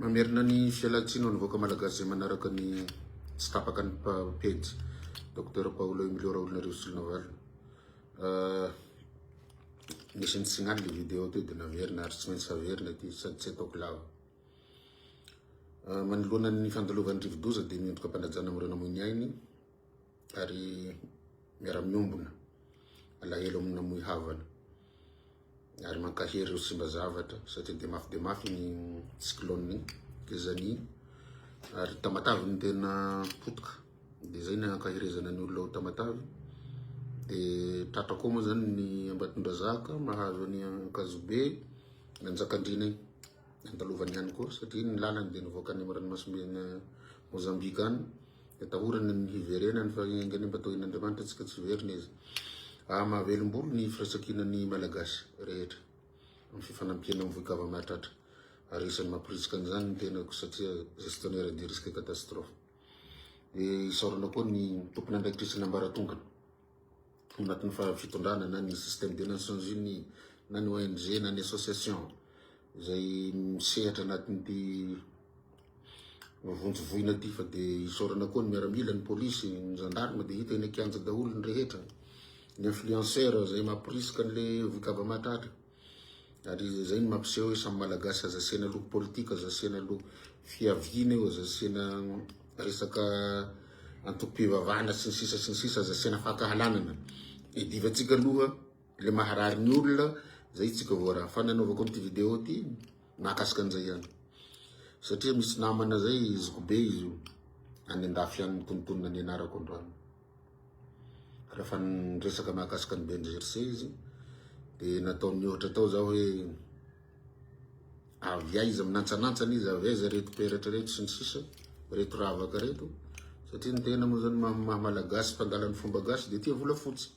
Mamerina ny fialantsiny ho an'ny vahoaka malagasy izay manaraka ny tsy tapaka ny pejy Docteur Paolo Emilio Raholinarivo Solonavalona. Nisy ny signal le vidéo teo dia naverina ary tsy maintsy averina ity sady tsy ataoko lava. Manoloana ny fandalovan'ny rivodoza dia miondrika am-panajana amin'ireo namoy ny ainy ary miara-miombona alahelo amin'ny namoy havana. ary mankahery ireo simba zavatra satria dia mafy dia mafy ny cyclone Gezani ary Tamatave no tena potika dia zay ny ankaherezana ny olona ao Tamatave dia tratra koa moa zany ny Ambatondrazaka mahazo any Ankazobe Anjakandriana iny andalovany ihany koa satria ny lalany dia nivoaka any amin'ny ranomasimbe Mozambique any Atahorana ny hiverenany fa enga anie mba tohin'Andriamanitra tsika tsy hiverina izy. Ah mahavelombolo ny firaisankinan'ny Malagasy rehetra amin'ny fifanampiana amin'ny voikava mahatratra ary isan'ny mampirisika an'izany ny tenako satria gestionnaire de risque catastrophe. Dia isaorana koa ny tompon'andraikitra isan'ambaratongany anatin'ny fitondrana na ny système des Nations Unies na ny ONG na ny association izay misehatra anatin'ity Vonjy voina ty fa de isaorana koa ny miaramila, ny polisy, ny gendarme de hita eny an-kianja daholo ny rehetra, ny influenceur zay mampirisika an'le voikava mahatratra ary zay no mampiseho hoe samy malagasy aza asiana loko politika, aza asiana loko fiaviana io, aza asiana resaka antokom-pivavahana sy ny sisa sy ny sisa, aza asiana fankahalanana. Idivantsika aloha le maharary ny olona zay tsika voaraha fa ny anaovako an'ity vidéo ty Mahakasika an'izay ihany. Satria misy namana zay zokibe izy io any andafy any mitonontonona ny anarako androany. Rehefa niresaka mahakasika ny BNGRC izy de nataony ohatra tao zaho hoe avy aiza minantsanantsana izy avy aiza reto peratra reto sy ny sisa reto ravaka reto satria ny tena moa zany maha malagasy mpandala ny fomba gasy de tia volafotsy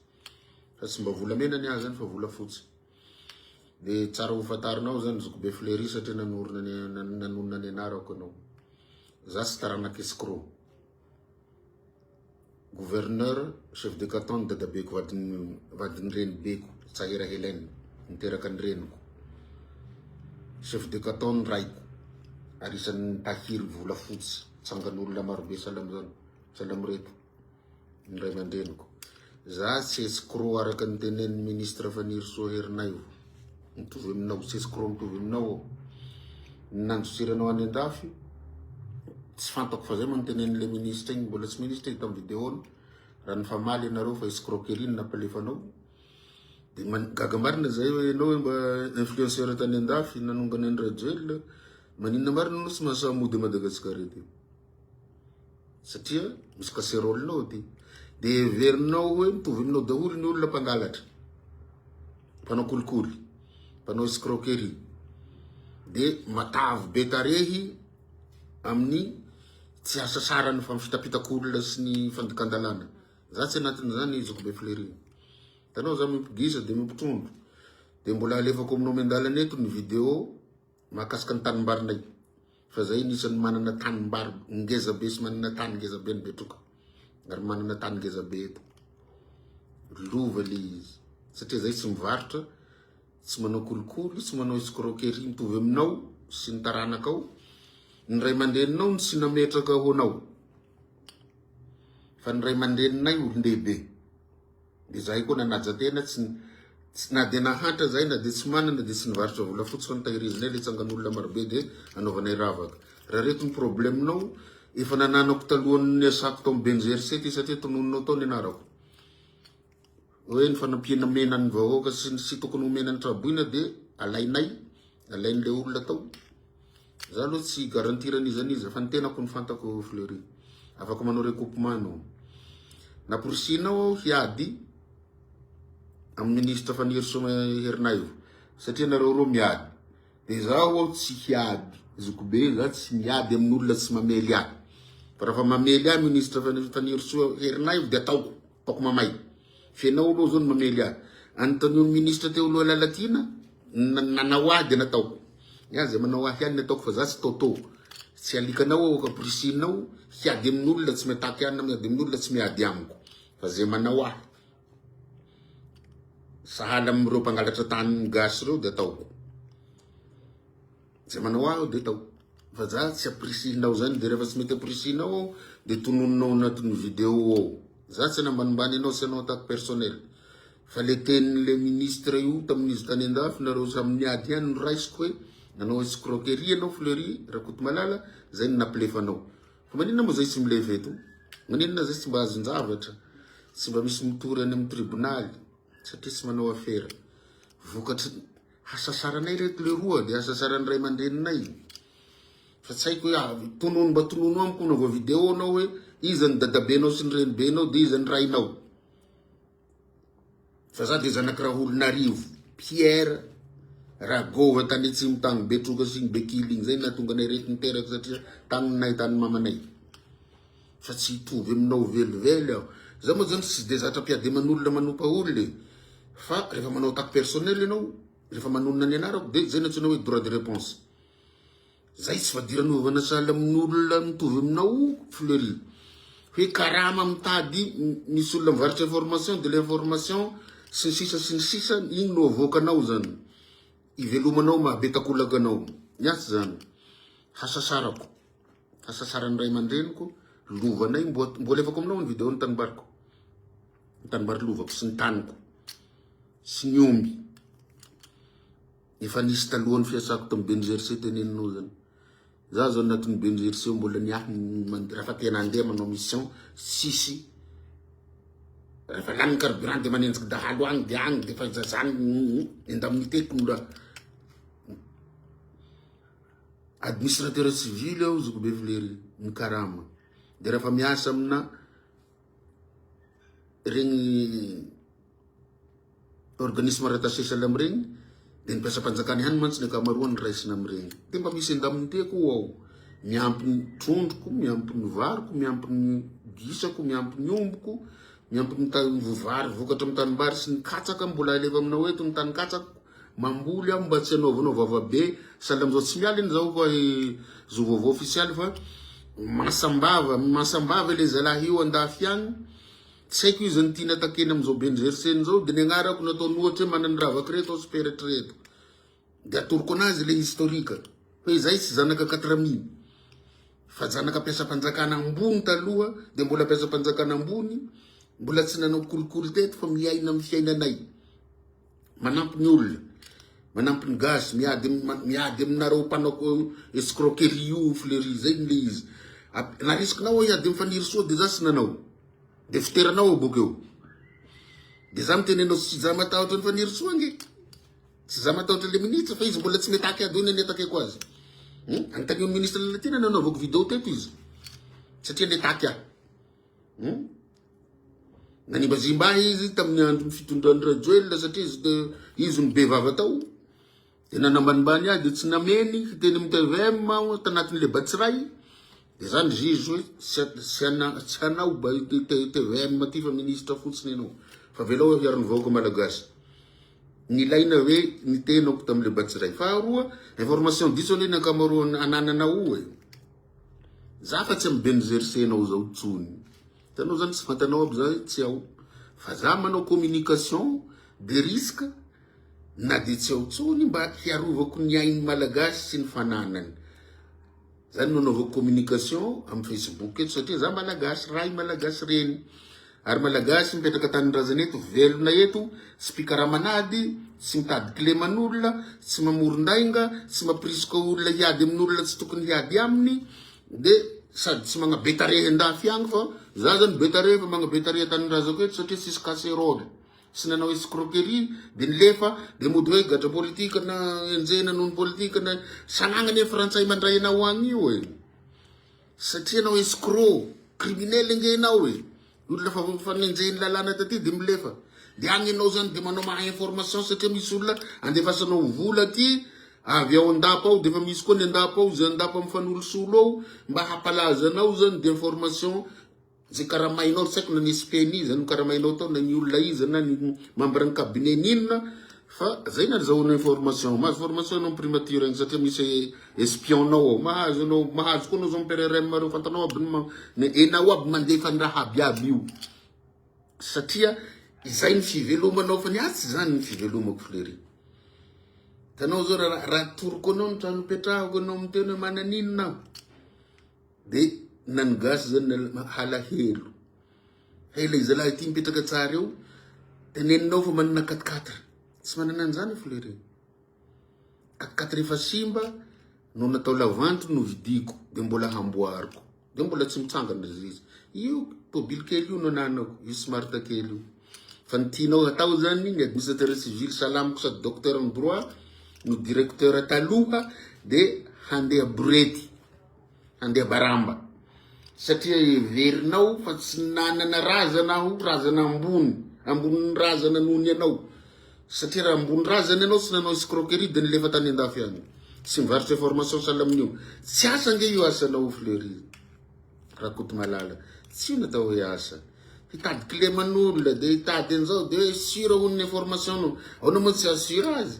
fa tsy mba volamena ny azy zany fa volafotsy. De tsara ho fantarinao zany zokibe Fleury satria nanorina ny nanonona ny anarako ianao. Za tsy taranaka escroc. Gouverneur, chef de canton ny dadabeko vadin'ny vadin'ny renibeko Tsahera Helène niteraka ny reniko. Chef de canton ny raiko ary isan'ny nitahiry volafotsy tsangan'olona marobe sahala am'zany sahala am'ireto. ny ray aman-dreniko. Za tsy escroc araka ny tenenin'ny ministre Fanirisoa Herinaivo. Mitovy aminao, tsy escroc mitovy aminao aho. Ny nandosiranao any an-dafy, tsy fantako fa zay moa ny tenenin'ilay ministre igny, mbola tsy ministre izy tamin'ny vidéo-ny, raha nifamaly ianareo fa escroquerie no nampalefanao. Dia gaga marina zay hoe ianao hoe mba influenceur tany an-dafy nanongana an'i Rajoelina, maninona marina anao tsy mahasahy mody à Madagascar ety? Satria misy casserole nao aty. Dia heverinao hoe mitovy aminao daholo ny olona mpangalatra, mpanao kolikoly, mpanao escroquerie. Dia matavy be tarehy amin'ny tsy hasasaran'ny fitapitak'olona sy ny fandikan-dalàna. Za tsy anatin'izany zokibe Fleury. Hitanao za miompy gisa dia miompy trondro. Dia mbola alefako aminao miandalana eto ny vidéo mahakasika ny tanimbarinay. Fa zay anisan'ny manana tanimbary ngeza be sy manana tany ngeza be any Betroka ary manana tany ngeza be eto. Lova le izy satria zay tsy mivarotra, tsy manao kolikoly, tsy manao escroquerie mitovy aminao sy ny taranakao. Ny ray aman-dreninao no tsy nametraka ho anao fa ny ray aman-dreninay olon-dehibe. Dia zahay koa nanaja tena tsy tsy na dia nahantra zahay na dia tsy manana dia tsy nivarotra volafotsy fa notahirizinay le tsangan'olona marobe dia anaovanay ravaka. Raha reto ny problème-nao efa nananako talohan'ny niasako tao amin'ny BNGRC ty satria tononinao tao ny anarako. Hoe ny fanampiana omena ny vahoaka sy ny sy tokony omena ny traboina dia alainay, alain'le olona tao. Za aloha tsy garantir an'iza n'iza fa ny tenako no fantako Fleury. Afaka manao recoupement anao. Namporisihinao aho hiady amin'ny ministre Fanirisoa Herinaivo satria nareo roa miady. Dia zaho aho tsy hiady zokibe za tsy miady amin'olona tsy mamely ahy. Fa raha fa mamely ahy ministre Fanirisoa Herinaivo dia ataoko, ataoko mamay. F'enao aloha zao no mamely ahy. Anontanio ny ministre teo aloha Lalatiana, nanao ahy dia nataoko. Ny ahy zay manao ahy ihany ny ataoko fa za tsy toto. Tsy alikanao aho capricinao hiady amin'olona tsy mitaky ahy na miady amin'olona tsy miady amiko. Fa zay manao ahy sahala amin'ireo mpangalatra tany gasy ireo dia ataoko. Zay manao ahy dia ataoko. Fa za tsy apprécie-nao zany de rehefa tsy mety apprécie-nao aho de tononinao anatin'ny vidéo ao. Za tsy hanambanimbany anao tsy hanao attaque personnel. Fa le tenin'le ministre io tamin'izy tany andafy nareo samy niady ihany no raisiko hoe nanao escroquerie ianao Fleury Rakotomalala zay no nampilefa anao. Fa maninona moa zay tsy milefa eto? Maninona zay tsy mba azon-javatra? Tsy mba misy mitory any amin'ny tribonaly satria tsy manao afera. Vokatry hasasaranay reto leroa dia hasasaran'ny ray aman-dreninay. Fa tsy haiko hoe ah, tonono mba tonono amiko na vao vidéo anao hoe iza ny dadabenao sy ny renibenao dia iza ny rainao. Fa za dia zanaky Raholonarivo Pierre Ragova tany atsimo tagny Betroka sy igny Bekily igny zay nahatonga anay reto niteraka satria tagny nahitany mamanay. Fa tsy hitovy aminao velively aho. Za moa zany tsy de zatra mpiady aman'olona manompa olona e. Fa rehefa manao attaque personnelle ianao, rehefa manonona ny anarako de zay no antsoina hoe droit de réponse. Zay tsy fadiranovana sahala amin'olona mitovy aminao Fleury. Hoe karama mitady misy olona mivarotra information de l'information sy ny sisa sy ny sisa iny no avoakanao zany. Ivelomanao maha be takolaka anao. Ny ahy tsy zany. Hasasarako. Hasasaran'ny ray aman-dreniko, lovanay mbo mbo alefako aminao ny vidéo ny tanimbariko. Ny tanimbary lovako sy ny taniko sy ny omby. Efa nisy talohan'ny fiasako tamin'ny BNGRC teneninao zany. Za zao anatin'ny BNGRC mbola ny ahy rehefa tena andeha manao mission tsisy rehefa lany ny carburant de manenjiky dahalo agny de agny de fa zany indemnité ko mbola administrateur civil aho zoky be Fleury mikarama de rehefa miasa amina regny organisme rattaché sahala amin'ireny dia ny mpiasam-panjakana ihany mantsy ny ankamaroany raisina amin'ireny. Dia mba misy indemnité koa ao. Miampy ny trondroko, miampy ny variko, miampy ny gisako, miampy ny ombiko, miampy ny tany vary vokatra amin'ny tanimbary sy ny katsaka mbola alefa aminao eto ny tany katsaka. Mamboly aho mba tsy hanaovanao vava be sahala amin'izao tsy miala iny zaho fa zo vaovao ofisialy fa masambava, masambava ilay zalahy io andafy agny. Tsy haiko iza no tiana takena amin'izao Benjerseny izao dia ny agnarako nataony ohatra hoe manana ravaka ireto aho sy peratra ireto. Dia atoroko anazy ilay historique hoe izahay tsy zanaka quatre mille fa zanaka mpiasam-panjakana ambony taloha dia mbola mpiasam-panjakana ambony mbola tsy nanao kolikoly teto fa miaina amin'ny fiainanay. Manampy ny olona, manampy ny gasy, miady miady aminareo mpanao escroquerie io Fleury zay le izy. Narisikinao aho hiady amin'ny Fanirisoa dia za tsy nanao. Dia fiteranao aho bokeo. Dia za miteny anao tsy za matahotra ny Fanirisoa ange. Tsy za matahotra le ministre fa izy mbola tsy mitaky ady eo ny anetakeko azy. Anontanio ny ministre Lalatiana nanaovako vidéo teto izy. Satria nitaky ahy. Nanimbazimba ahy izy tamin'ny andron'ny fitondran'i Rajoelina satria izy de izy no be vava tao. Dia nanambanimbany ahy dia tsy nameny hiteny amin'ny TVM aho tanatin'ilay Batsiray. Dia za nizizo hoe tsy tsy hanao ba ity TVM ity fa ministra fotsiny ianao. Fa avelao aho hiaro ny vahoaka malagasy. Nilaina hoe ny tenako tamin'ilay Batsiray. Faharoa, information diso anie ny ankamaroan'ny anananao e. Za fa tsy am benjersenao zao tsony. Hitanao zany tsy fantanao aby za hoe tsy ao. Fa za manao communication de risque na de tsy ao tsony mba hiarovako ny ain'ny malagasy sy ny fananany. Zany no anaovako communication am facebook eto satria za malagasy ray malagasy reny. Ary malagasy mipetraka tanindrazana eto velona eto tsy mpikaramanady tsy mitady kileman'olona tsy mamoron-dainga tsy mampirisika olona hiady amin'olona tsy tokony hiady aminy de sady tsy magnabe tarehy andafy agny fa za zany be tarehy fa magnabe tarehy tanindrazako eto satria tsisy casserole tsy nanao escroquerie de nilefa de mody hoe gadra politika na enjehina noho ny politika na sanagna anie frantsay mandray anao agny io e. Satria ianao escroc, criminel ange ianao e! Olona fa fa nenjehin'ny lalàna taty dia milefa. Dia agny ianao zany dia manao mahay information satria misy olona andefasanao vola aty avy ao an-dapa ao dia efa misy koa ny an-dapa ao izay an-dapa mifanolosolo ao mba hampalaza anao zany dia information Zay karamainao tsy haiko na ny SPNI iza no karamainao tao na ny olona iza na ny membre ny cabinet ny inona fa zay no azahoana information. Mahazo formation anao primature agny satria misy espion nao ao. Mahazo anao mahazo koa anao zao PRRM reo fantanao aby ny enao aby mandefa ny raha aby aby io. Satria izay ny fivelomanao fa ny ahy tsy zany ny fivelomako Fleury. Hitanao zao raha raha toroko anao ny trano ipetrahako anao miteny hoe mananinona aho. De na ny gasy zany halahelo. Hay ilay zalahy ity mipetraka tsara eo, teneninao fa manana quatre quatre. Tsy manana an'izany i Fleury. Quatre quatre efa simba no natao lavanty no vidiko de mbola hamboariko. De mbola tsy mitsangana izy. Io tôbily kely io no ananako, io smart kely io. Fa ny tianao hatao zany, ny administrateur civil salamiko sady docteur en droit no directeur taloha de handeha borety, handeha baramba. Satria heverinao fa tsy nanana razana aho, razana ambony, ambonin'ny razana noho ny anao. Satria raha ambony razana ianao tsy nanao escroquerie de nilefa tany andafy any. Tsy mivarotra information sahala amin'io. Tsy asa ange io asanao Fleury Rakotomalala. Tsy io no atao hoe asa. Hitady kileman'olona de hitady an'izao de hoe sûr hono ny information-nao. Ahoana moa tsy haha-sûr azy?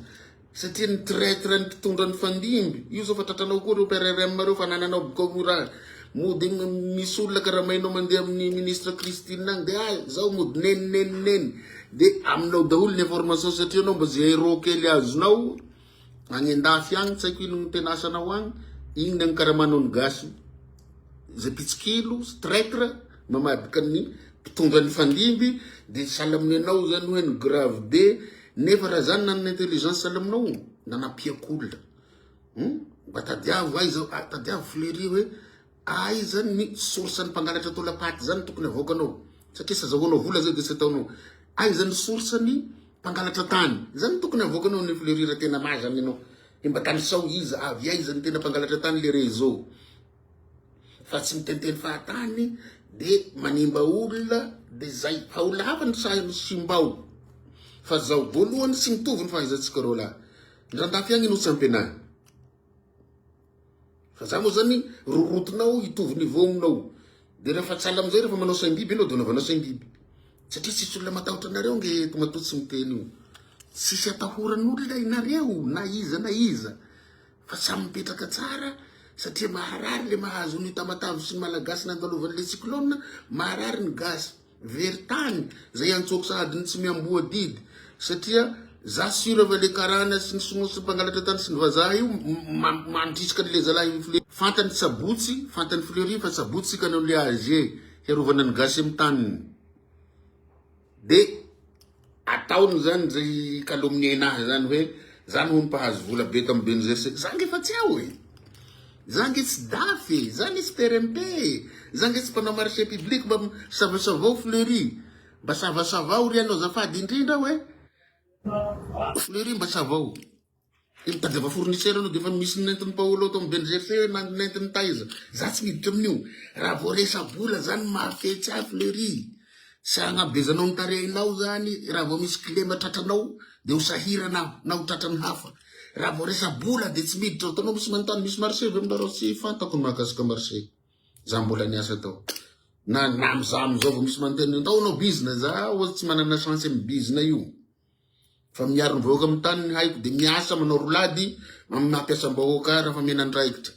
Satria ny traitre ny mpitondra ny fandimby. Io zao fa tratranao koa ireo PRRM ireo fa anananao bokao io raha. Mody misy olona karamainao mandeha amin'ny ministre Christine agny de ah zao mody neny neny neny. De aminao daholo ny information satria anao mba ze euro kely azonao agny andafy agny tsy haiko ino tena asanao agny, igny ny ankaramanao ny gasy. Ze mpitsikilo sy traitre mamadika ny mpitondra ny fandimby de sahala amin'ny anao zany hoe ny grave be Nefa raha zany nanana intelligence sahala aminao nanampiako olona. Hum? Mba tadiavo aiza, ah, tadiavo Fleury hoe aiza ny source ny mpangalatra taolam-paty zany tokony avoakanao. Satria tsy azahoanao vola zay de tsy ataonao. Aiza ny source ny mpangalatra tany. Zany tokony avoakanao ny Fleury raha tena mazana ianao. He mba tanisao iza avy aiza ny tena mpangalatra tany le réseau. Fa tsy miteniteny fahatany de manimba olona de zay. Fa olona hafa no sahy simbao. Fa zao, voalohany tsy mitovy ny fahaizantsika roa lahy. Ny randafy agny no tsy ampy anahy. Fa za moa zany rorotinao hitovy niveau aminao. De rehefa tsala amizay rehefa manao saim-biby ianao de anaovanao saim-biby. Satria tsisy olona matahotra anareo nge eto matoa tsy miteny io. Tsisy atahoran'olona inareo na iza na iza. Fa samy mipetraka tsara satria maharary le mahazo ny Tamatave sy ny Malagasy nandalovan'ny le cyclone, maharary ny gasy. Very tany zay iantsoako sahady ny tsy miamboho adidy satria za sur fa le karana sy ny sinoa sy mpangalatra tany sy ny vazaha io mandrisika an'le zalahy Fleury. Fantany sabotsy, fantany Fleury fa sabotsy tsika hanao le AG hiarovana ny gasy amin'ny taniny. De ataony zany zay calomnier ahy zany hoe zany hono mpahazo vola be tam BNGRC. Za nge fa tsy ao e. Za nge tsy daf e. Za nge tsy PRMP e. Za nge tsy mpanao marché public mba savasavao Fleury. Mba savasavao ry anao azafady indrindra hoe Fleury mba savao. Dia mitadiava fournisseur anao dia efa misy nentin'i Paolo tao amin'ny BNGRC hoe nentiny taiza. Za tsy miditra amin'io. Raha vao resa-bola zany mahafetsy ahy Fleury. Sy hagnabezanao ny tarehinao zany raha vao misy kilema tratranao dia ho sahirana aho na ho tratran'ny hafa. Raha vao resa-bola dia tsy miditra. Hitanao misy manontany misy marché ve aminareo? Tsy fantako ny mahakasika marché. Za mbola niasa tao. Na na am'za am'zao vao misy manontany ndao hanao bizina za oa tsy manana chance amin'ny bizina io. Fa miaro ny vahoaka amin'ny taniny haiko dia miasa manao rolady amin'ny maha mpiasam-bahoaka ahy raha fa mena andraikitra.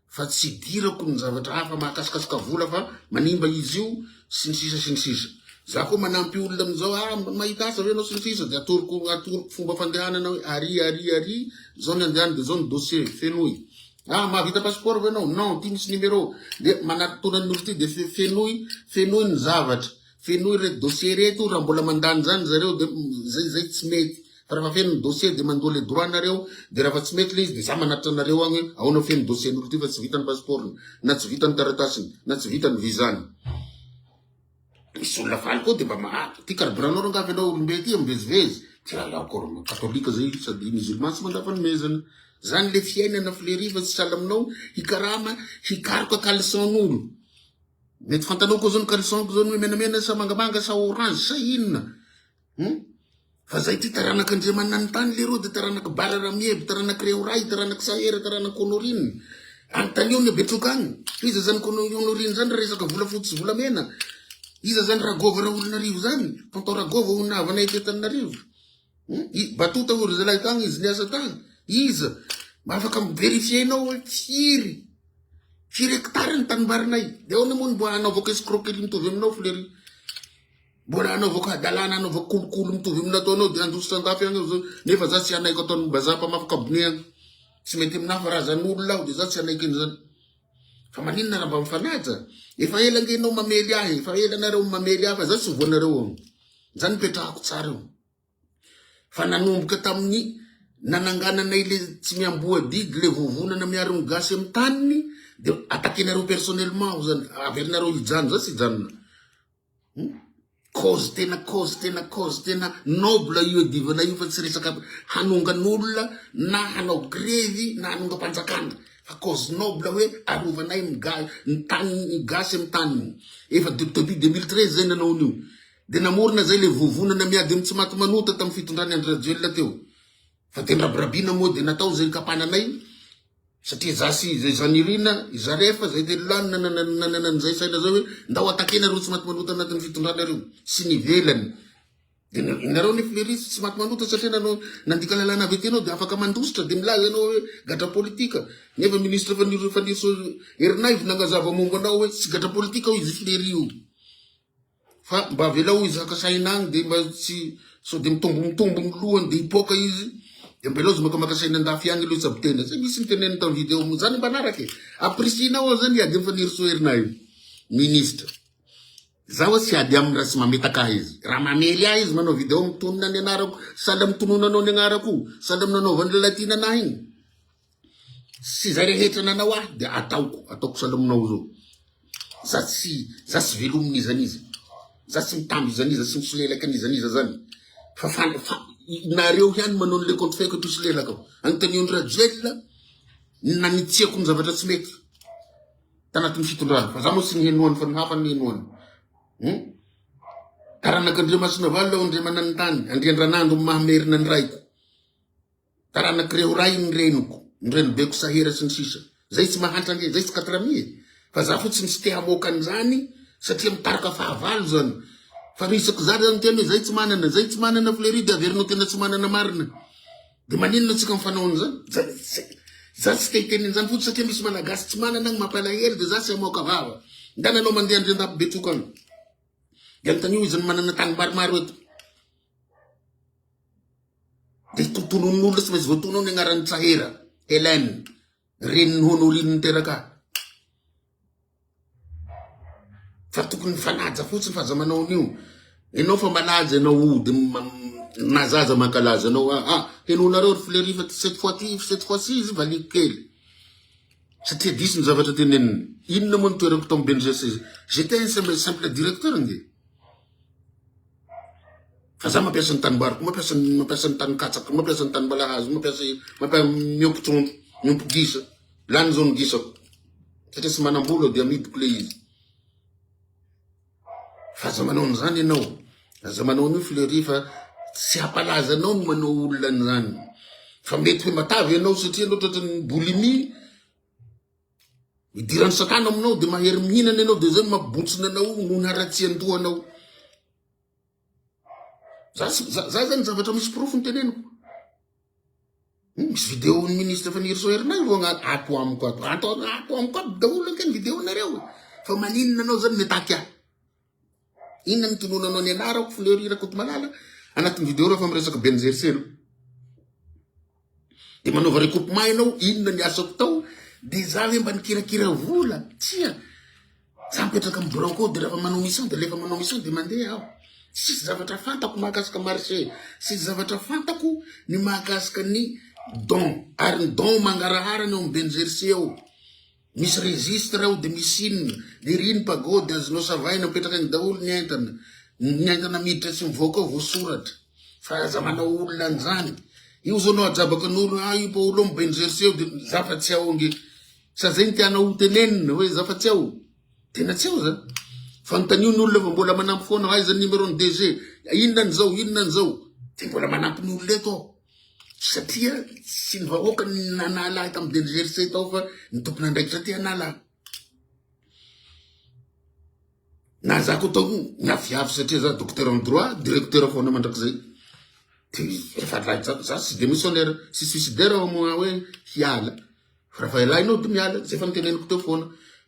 Fa tsy idirako ny zavatra hafa mahakasikasika vola fa manimba izy io sy ny sisa sy ny sisa. Za koa manampy olona amin'izao ah mahita asa ve anao sy ny sisa dia atoroko atoroko fomba fandehanana hoe ary ary ary zao ny andehany dia zao ny dossier fenoy. Ah mahavita passeport ve anao? Non, ty misy numéro. Dia manatona ny olo ty dia fenoy fenoy ny zavatra. Fenoy ireto dossier ireto, raha mbola mandany zany zareo de zay zay tsy mety, fa rehefa feno ny dossier de mandoa le droit nareo, de rehefa tsy mety le izy de za manatitra anareo agny hoe ahoana feno dossier n'olo ty fa tsy vita ny passeport-ny, na tsy vita ny taratasiny, na tsy vita ny visa-ny. Misy olona faly koa de mba maha, ty carburant-nao rangaha ve anao olombe ty mivezivezy, ty raha encore katolika zay sady musulman tsy mandà fanomezana. Zany le fiainana Fleury fa tsy sahala aminao hikarama hikaroka caleçon-n'olo. Mety fantanao koa zao ny caleçon-ko zao ny hoe menamena sa mangamanga sa orange sa inona. Hum? Fa zay ty taranak'Andriamananitany leroa de taranak'i Bara Ramieby, taranak'i Rehoray, taranak'i Sahera, taranak'i Honorine. Anontanio ny Betroka agny. Iza zany Honorine zany raha resaka volafotsy sy volamena? Iza zany Ragova Raolonarivo zany? Tonton Ragova hono nahavanay aty Antananarivo. Hum? I Batota hoy ry zalahy tagny izy niasa tagny. Iza? Mba afaka mi-verifier-nao hoe firy Firy hectare ny tanimbarinay? Dia ahoana moa no mba hanaovako escroquerie mitovy aminao Fleury? Mbola hanaovako hadalana hanaovako kolikoly mitovy amin'ny nataonao dia handositra andafy agny aho zao nefa za tsy hanaiky ataon'ny mbazaha mpamafy kabone agny. Tsy mety aminahy fa razan'olona aho dia za tsy hanaiky an'izany. Fa maninona raha mba mifanaja? Efa ela ange ianao mamely ahy, efa ela nareo mamely ahy fa za tsy voanareo ao. Zany nipetrahako tsara io. Fa nanomboka tamin'ny nanangananay le tsy miamboho adidy, le vovonana miaro ny gasy amin'ny taniny, de attaquer-nareo personnellement aho zany, averinareo hijanona, za tsy hijanona. Hmm? Cause tena cause tena cause tena noble io adivana io fa tsy resaka hanongan'olona na hanao grevy na hanongam-panjakana fa cause noble hoe arovanay ny ga ny tany ny gasy amin'ny taniny. Efa depuis 2013 zay nanao an'io. Dia namorona zay le vovonana miady amin'ny tsy maty manota tamin'ny fitondran'i Andry Rajoelina teo. Fa dia nirabirabina moa dia natao izay nikapananay satria za sy izay Zanirina, i Zaref, zay telo lahy no nanana an'izay saina zay hoe ndao attaquer nareo tsy maty manota anatin'ny fitondrana reo sy ny ivelany. Dia nareo nefa lery tsy maty manota satria nanao nandika lalàna avy aty anao dia afaka mandositra dia milaza ianao hoe gadra politika. Nefa ministre Fanirisoa Ernaivo nagnazava momba anao hoe tsy gadra politika hoy izy Fleury io. Fa mba avelao izy haka saina agny de mba tsy sao de mitombo mitombo ny lohany de hipoaka izy de ambelao izy makamaka saina andafy agny aloha hitsabo tena. Zay misy niteneniny tam video moa zany mba anaraka e. Ampirisihinao aho zany hiady am Fanirisoa Ernaivo ministre. Za hoa tsy hiady aminy raha tsy mametaka ahy izy. Raha mamely ahy izy manao video mitonona ny anarako sahala mitononanao ny agnarako io, sahala am nanaovan'i Lalatiana anahy igny. Sy izay rehetra nanao ahy dia ataoko, ataoko sahala aminao zao. Za tsy, za tsy velomin'iza n'iza. Za tsy mitamby iza n'iza, tsy misolelaka an'iza n'iza zany. Fa fa, fa nareo ihany manao an'le compte fake mpisolelaka ao. Anontanio an'i Rajoelina ny nanitsiako ny zavatra tsy mety tanatin'ny fitondrana. Fa za moa tsy nihenoany fa ny hafa nihenoany. Hmm? Taranak'Andriamasinavalona aho Andriamananintany, Andriandranando maha-merina ny raiko. Taranak'ireo ray ny reniko, ny renibeko sahera sy ny sisa Zay tsy mahantra ange, zay tsy katrami e! Fa za fotsiny tsy te hamoaka an'izany satria mitarika fahavalo zany. Fa resaky za zany tena hoe zay tsy manana, zay tsy manana Fleury de averinao tena tsy manana marina. De maninona tsika mifanao an'izany? Za za tsy te hiteny an'izany fotsiny satria misy malagasy tsy manana agny mampalahelo de za tsy hamoaka vava. Ndana anao mandeha Andriandampo Betroka agny. De anontanio iza no manana tany maromaro eto. Dia tontolon'ny olona tsy maintsy voatonona ny anaran'i Tsahera, Hélène, renin'i Honorine niteraka ahy. Fa tokony mifanaja fotsiny fa aza manao an'io. Ianao fa malaza ianao o, dia na zaza mankalaza anao, ah, ah, henoinareo ry Fleury fa cette fois ty, cette fois ci izy valiako kely. Satria diso ny zavatra teneniny. Inona moa ny toerako tao amin'ny BNGC? J'étais un simple, simple directeur nge. Fa za mampiasa ny tanimbariko, mampiasa ny mampiasa ny tanin-katsaka, mampiasa ny tanimbalahazo, mampiasa mampiasa miompy trondro, miompy gisa. Lany zao ny gisako. Satria tsy manam-bola dia amidiko le izy. Fa aza manao an'izany ianao. Aza manao an'io Fleury fa tsy hampalaza anao ny manao olona an'izany. Fa mety hoe matavy ianao satria ianao tratran'ny boulimie. Idiran'ny satana aminao dia mahery mihinana ianao dia zay no mampibontsina anao noho ny haratsian-dohanao. Za za za zany zavatra misy porofo ny teneniko. Hmm, misy vidéo ny ministre Fanirisoa Ernaivo agna ato amiko ato. Ato ato amiko aby daholo ange ny vidéo nareo. Fa maninona anao zany mitaky ahy? Inona ny tononanao ny anarako Fleury Rakotomalala anatin'ny vidéo rehefa miresaka Benjerselo. Dia manaova recoupement ianao, inona ny asako tao, dia za ve mba nikirakira vola? Tsia. Za mipetraka amin'ny biraoko ao dia rehefa manao mission dia alefa manao mission dia mandeha aho. Tsisy zavatra fantako mahakasika marché, tsisy zavatra fantako ny mahakasika ny don, ary ny don mangarahara ny ao amin'ny Benjersey ao. Misy registre ao dia misy inona, dia ery ny pagode azonao savaina, mipetraka any daholo ny entana, ny entana miditra sy mivoaka ao voasoratra. Fa aza manao olona an'izany. Io zao no ajabaka ny olona, ah io Paolo ao Benjersey ao dia za fa tsy ao ange. Sa zay no tianao ho tenenina hoe za fa tsy ao? Tena tsy ao zany. Fanontanio ny olona fa mbola manampy foana, aiza ny numéro ny DG, inona an'izao, inona an'izao. Dia mbola manampy ny olona eto aho. Satria tsy ny vahoaka no nanala ahy tamin'ny DGRC tao fa ny tompon'andraikitra te hanala ahy. Na za koa tao niaviavy satria za docteur en droit, directeur foana mandrakizay. De efa za, za tsy démissionnaire, tsy suicidaire aho moa hoe hiala. Fa raha fa ialahy ianao de miala, zay efa noteneniko teo foana.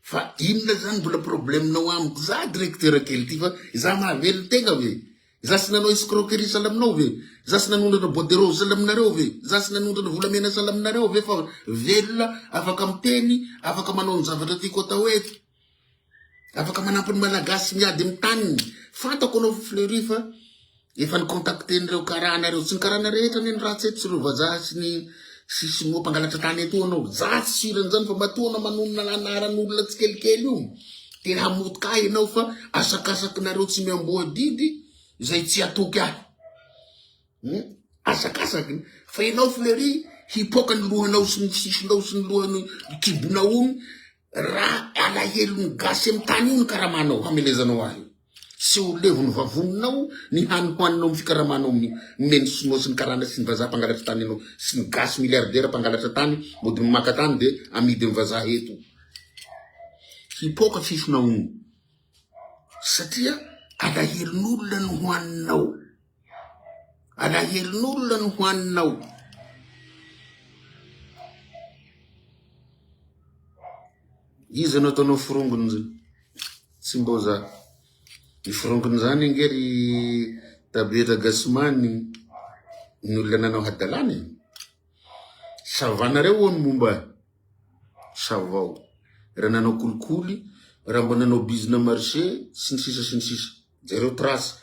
Fa inona zany mbola problème-nao amiko? Za directeur kely ty fa za mahavelon-tegna ve? Za tsy nanao escroquerie sahala aminao ve? Za tsy nanondrana bois de rose sahala aminareo ve? Za tsy nanondrana volamena sahala aminareo ve fa velona afaka miteny, afaka manao ny zavatra tiako atao eto. Afaka manampy ny Malagasy miady amin'ny taniny. Fantako anao Fleury fa efa ni-contacter-n'ireo karana ireo. Tsy ny karana rehetra anie ny ratsy eto sy ireo vazaha sy ny sy sinoa mpangalatra tany eto anao. Za tsy sûr an'izany fa matoa anao manonona anaran'olona tsikelikely io te hamotika ahy ianao fa asakasakinareo tsy miamboho adidy izay tsy hatoky ahy. Hmm? Asakasaky fa ianao Fleury hipoka ny lohanao sy ny sisinao sy ny lohan'ny kibonao ony Raha alahelon'ny gasy amin'ny tany io ny karamanao hamelezanao ahy io, tsy ho levon'ny vavoninao ny hany hohaninao amin'ny fikaramanao omeny sinoa sy ny karana sy ny vazaha mpangalatra tany anao sy ny gasy milliardaire mpangalatra tany mody maka tany de amidy amin'ny vazaha eto. Hipoka fifonao io satria alahelon'olona no hohaninao. Alahelon'olona no hohaninao. Iza no ataonao forongony zany? Tsy mbô za. Ny forongony zany ange ry Tabetra Gasimany ny olona nanao hadalana e. Savanareo hono momba ahy. Savao. Raha nanao kolikoly, raha mba nanao bizina marché, sy ny sisa sy ny sisa. Jereo trace.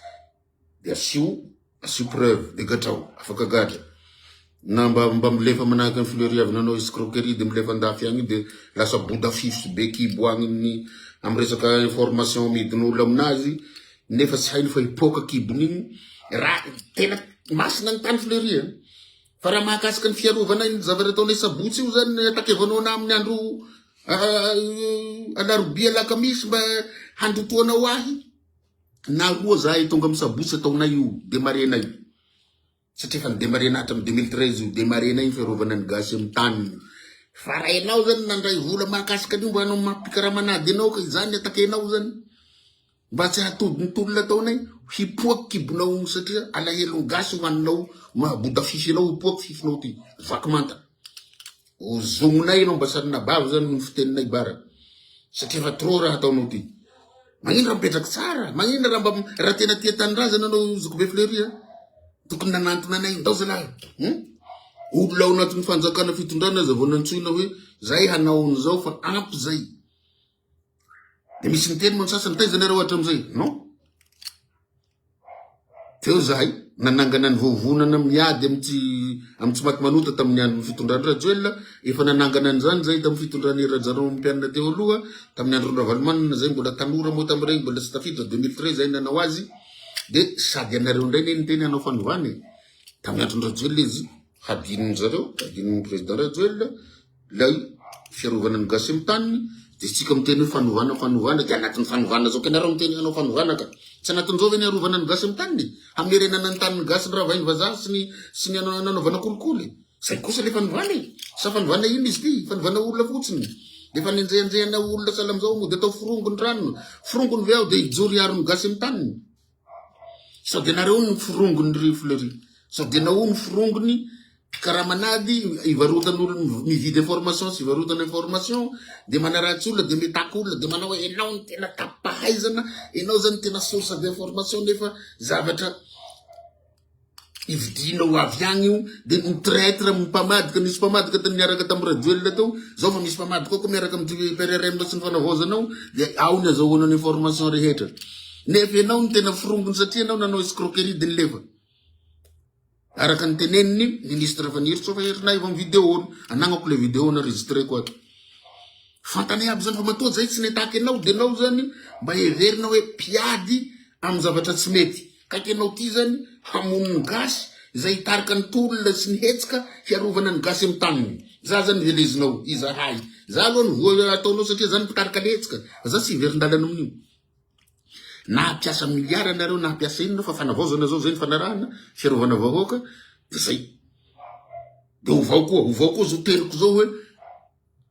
de asio asio preuve de gadrao afaka gadra na mba mba milefa manahaka ny fleury avy nanao escroquerie de milefa andafy agny de lasa boda fify sy be kibo agny amin'ny amy resaka information amidin'olo aminazy nefa tsy hainy fa hipoka kibony igny raha tena masina ny tany fleury a fa raha mahakasika ny fiarovana ny zavatra ataonay sabotsy io zany atakevanao ana amin'ny andro alarobia alakamisy mba handotoanao ahy Na roa zahay tonga am sabotsy ataonay io demarrer-nay satria efa ni-demarrer-na hatramin'ny 2013 io demarrer-nay ny fiarovana ny gasy amin'ny taniny fa raha ianao zany nandray vola mahakasika an'io mba hanao mampikaramanady anao ka izany attaquer-nao zany mba tsy hahatody ny tolona ataonay hipoaky kibonao io satria alahelon'ny gasy hohaninao mahaboda fify anao hipoaky fifinao ty vaky manta. Ozognonay enao mba sarinabavy zany ny fiteninay bara satria efa trop raha ataonao ty. Magnino raha mipetraky tsara? Magnino raha mba raha tena tia tanindrazana anao zokibe Fleury a? Tokony nanantona anay ndao zalahy. Hmm? Olona ao anatin'ny fanjakana fitondrana aza vao nantsoina hoe zay hanao an'izao fa ampy zay. De misy miteny moa ny sasany taiza nareo hatramin'izay? Non. Teo zahay nanangana ny vovonana miady amin'ny tsy amin'ny tsy maty manota tamin'ny andron'ny fitondran'i Rajoelina, efa nanangana an'izany zahay tamin'ny fitondran'i Rajaonarimampianina teo aloha, tamin'ny andron'i Ravalomanana zay mbola tanora moa tamin'ireny mbola tsy tafiditra 2013 zahay nanao azy, de sady anareo indray ne niteny hanao fanovana e, tamin'ny andron'i Rajoelina izy hadinony zareo, hadinon'ny président Rajoelina, Ilay fiarovana ny gasy amin'ny taniny dia tsika miteny hoe fanovana fanovana dia anatin'ny fanovana zao k'ianareo miteny hanao fanovana ka. Tsy anatin'izao ve ny arovana ny gasy amin'ny taniny? Hamerenana ny tanin'ny gasy noravain'ny vazaha sy ny sy ny nanaovana kolikoly. Zay kosa le fanovana e. Sa fanovana inona izy ity? Fanovana olona fotsiny. Dia fanenjehanjehana olona sahala amin'izao mody atao forongony ranona. Forongony ve aho dia hijoro hiaro ny gasy amin'ny taniny? Sao dia nareo no forongony ry Fleury? Sao dia nao no forongony mpikaramanady ivarotan'olo mividy information sy ivarotana information de manaratsy olona de mitaky olona de manao hoe enao no tena tapahaizana enao zany tena source d'information nefa zavatra ividianao avy agny io de ny traitre ny mpamadika nisy mpamadika tany niaraka tamin'ny Rajoelina teo zao fa misy mpamadika koa miaraka amin'ny PRRM sy ny fanavaozana ao de ao ny azahoana ny information rehetra nefa ianao no tena forongony satria ianao nanao escroquerie de nilefa Araka ny tenenin'ny ministre Fanirisoa fa herinaivo amin'ny vidéo-ny. Anagnako le vidéo enregistré-ko ato. Fantanay aby zany fa matoa zay tsy nitaky anao de nao zany mba heverina hoe mpiady amin'ny zavatra tsy mety. Kaiky anao ty zany hamono ny gasy izay hitarika ny tolona sy ny hetsika hiarovana ny gasy amin'ny taniny. Za zany velezinao, izahay. Za aloha no voa ataonao satria za no mpitarika ny hetsika. Fa za tsy hiverin-dalana amin'io. Na hampiasa milliard nareo na hampiasa inona fa fanavaozana zao zay ny fanarahana fiarovana vahoaka de zay. De ovao koa, ovao koa zao teniko zao hoe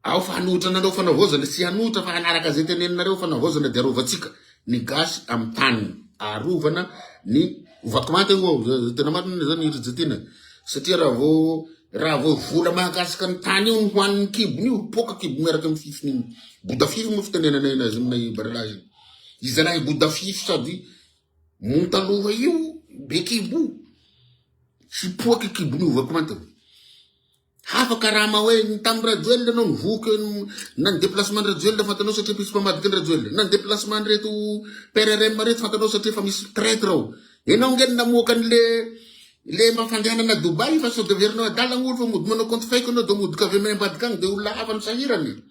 ao fa hanohitra anareo fanavaozana, tsy hanohitra fa hanaraka zay teneninareo fanavaozana de arovantsika ny gasy amin'ny taniny. Arovana ny vaky manta io ao, tena marina zany ry Jatina. Satria raha vao. raha vao vola mahakasika ny tany io ny hoanin'ny kibony io, hipoaka kibony miaraka amin'ny fifiny iny. Bodafify moa fitenenanay anazy aminay baralahy iny. Izalahy bodafify sady montaloha io, be kibo. Hipoaka kibony io vaky manta. Hafa karama hoe ny tamin'i Rajoelina anao nivoky na ny déplacement Rajoelina fantanao satria misy mpamadika ny Rajoelina na ny déplacement reto PRRM reto fantanao satria efa misy traitre ao. Enao nge namoaka an'le le mba fandehanana Dubaï fa sao de averinao adala ny olo fa mody manao compte fake anao de mody KVM ambadika agny de olona hafa no sahirana e.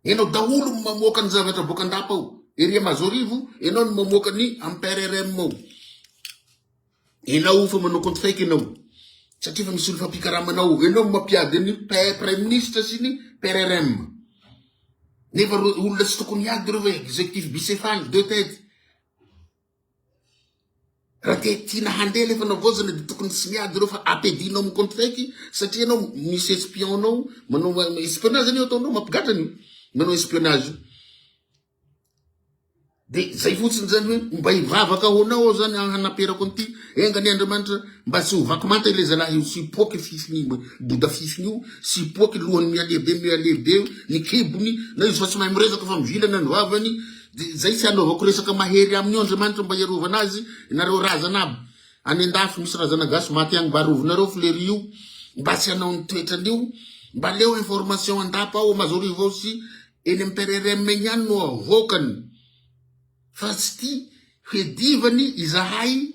Enao daholo no mamoaka ny zavatra boaka andapa ao. Ery Mahazoarivo enao no mamoaka ny am PRRM ao. Enao fa manao compte fake enao satria efa misy olo fampikarama anao, enao no mampiady ny prime ministre sy ny PRRM nefa reo olona tsy tokony hiady reo fa executif bicéphale deux têtes. Raha te tiana handeha le fanavaozana de tokony tsy miady reo fa ampiadinao amin'ny compte fake satria enao misy espion anao manao espionnage anio ataonao mampigadra anio manao espionnage io. De zay fotsiny zany hoe mba hivavaka ho anao aho zany hanaperako an'ity, enga anie Andriamanitra mba tsy ho vaky manta ilay zalahy io, tsy hipoaka fifiny io, boda fifiny io, tsy hipoaka lohany mihalehibe mihalehibe io, ny kibony, na izy fa tsy mahay miresaka fa mivilana ny vavany, de zay tsy hanaovako resaka mahery aminy io Andriamanitra mba hiarovana azy, nareo razana aby any andafy misy razana gasy maty agny mba arovinareo fleury io mba tsy hanao ny toetrany io, mba aleo information andapa ao Mazorivo ao sy Eny amin'ny PRRM ihany no avoakany fa tsy ty hedivany izahay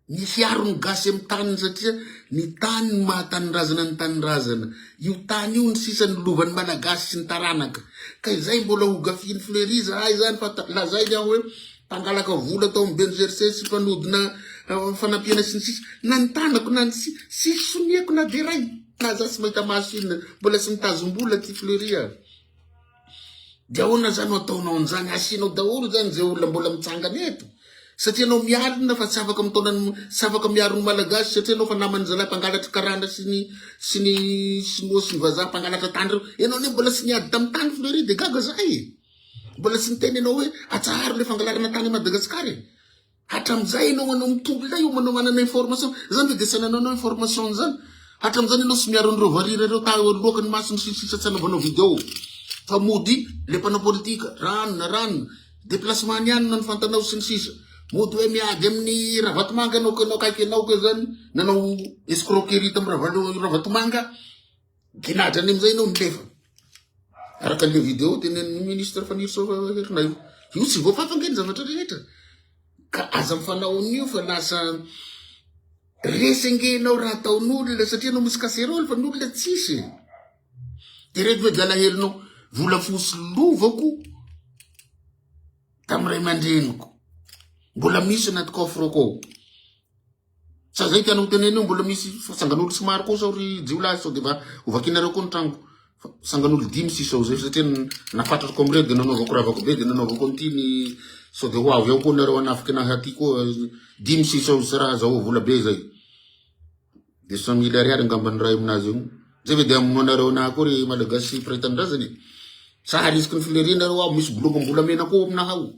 ny hiaro ny gasy amin'ny taniny satria ny tany no maha tanindrazana ny tanindrazana. Io tany io ny sisa ny lovan'ny malagasy sy ny taranaka. Ka izay mbola ho gafian'i Fleury izahay zany fa lazainy aho hoe mpangalaka vola tao amin'ny BNGRC sy mpanodina fanampiana sy ny sisa. Na ny tanako na ny sisy soniako na dia iray. Na za tsy mahita maso inona mbola tsy mitazom-bola ty Fleury a. Dia ahoana zany no ataonao an'izany? Asianao daholo zany izay olona mbola mitsangana eto? Satria ianao mialona fa tsy afaka mitaona ny tsy afaka miaro ny Malagasy satria ianao fa naman'ny zalahy mpangalatra karana sy ny sy ny sinoa sy ny vazaha mpangalatra tany ireo. Ianao anie mbola tsy niady tamin'ny tany Fleury dia gaga zahay e. Mbola tsy niteny ianao hoe atsaharo le fangalarana tany à Madagascar e. Hatramizay enao manao mitolona io manao manana information zany ve de tsy anananao information zany hatramizany enao tsy miaro an'ireo varira ireo ta loaka ny masony sy ny sisa tsy anaovanao video fa mody le mpanao politika ranona ranona déplacement ny anona ny fantanao sy ny sisa mody hoe miady amin'ny ravatomanga enao ko enao akaiky enao ko zany nanao escroquerie tamin'ny ravalo ravatomanga Ginadra any amizay enao milefa. Araka an'le vidéo tenenin'ny ministre Fanirisoa Ernaivo. Io tsy voafafa ange ny zavatra rehetra. Ka aza mifanao an'io fa lasa resy ange enao raha ataon'olona satria enao misy casserole fa ny olona tsisy. De reto ve de alahelonao volafotsy lovako tamin'ny ray aman-dreniko. Mbola misy anaty coffre-ko ao. Sa zay tianao tenena io mbola misy fa sangan'olo tsy maro koa sao ry jiolahy sao de va ho vakinareo koa ny tranoko fa sangan'olo dimy sisa ao zay satria nafatrako amreo de nanaovako ravako be de nanaovako an'ity ny sao de ho avy ao koa nareo hanafiky anahy aty koa dimy sisa ao tsy raha azahoa vola be zay de 100 mille ariary angamba ny ray aminazy io zay ve de amonoanareo anahy koa ry malagasy mpiray tanindrazana e sa harisiky ny fleury nareo aho misy bolongam-bolamena koa aminahy ao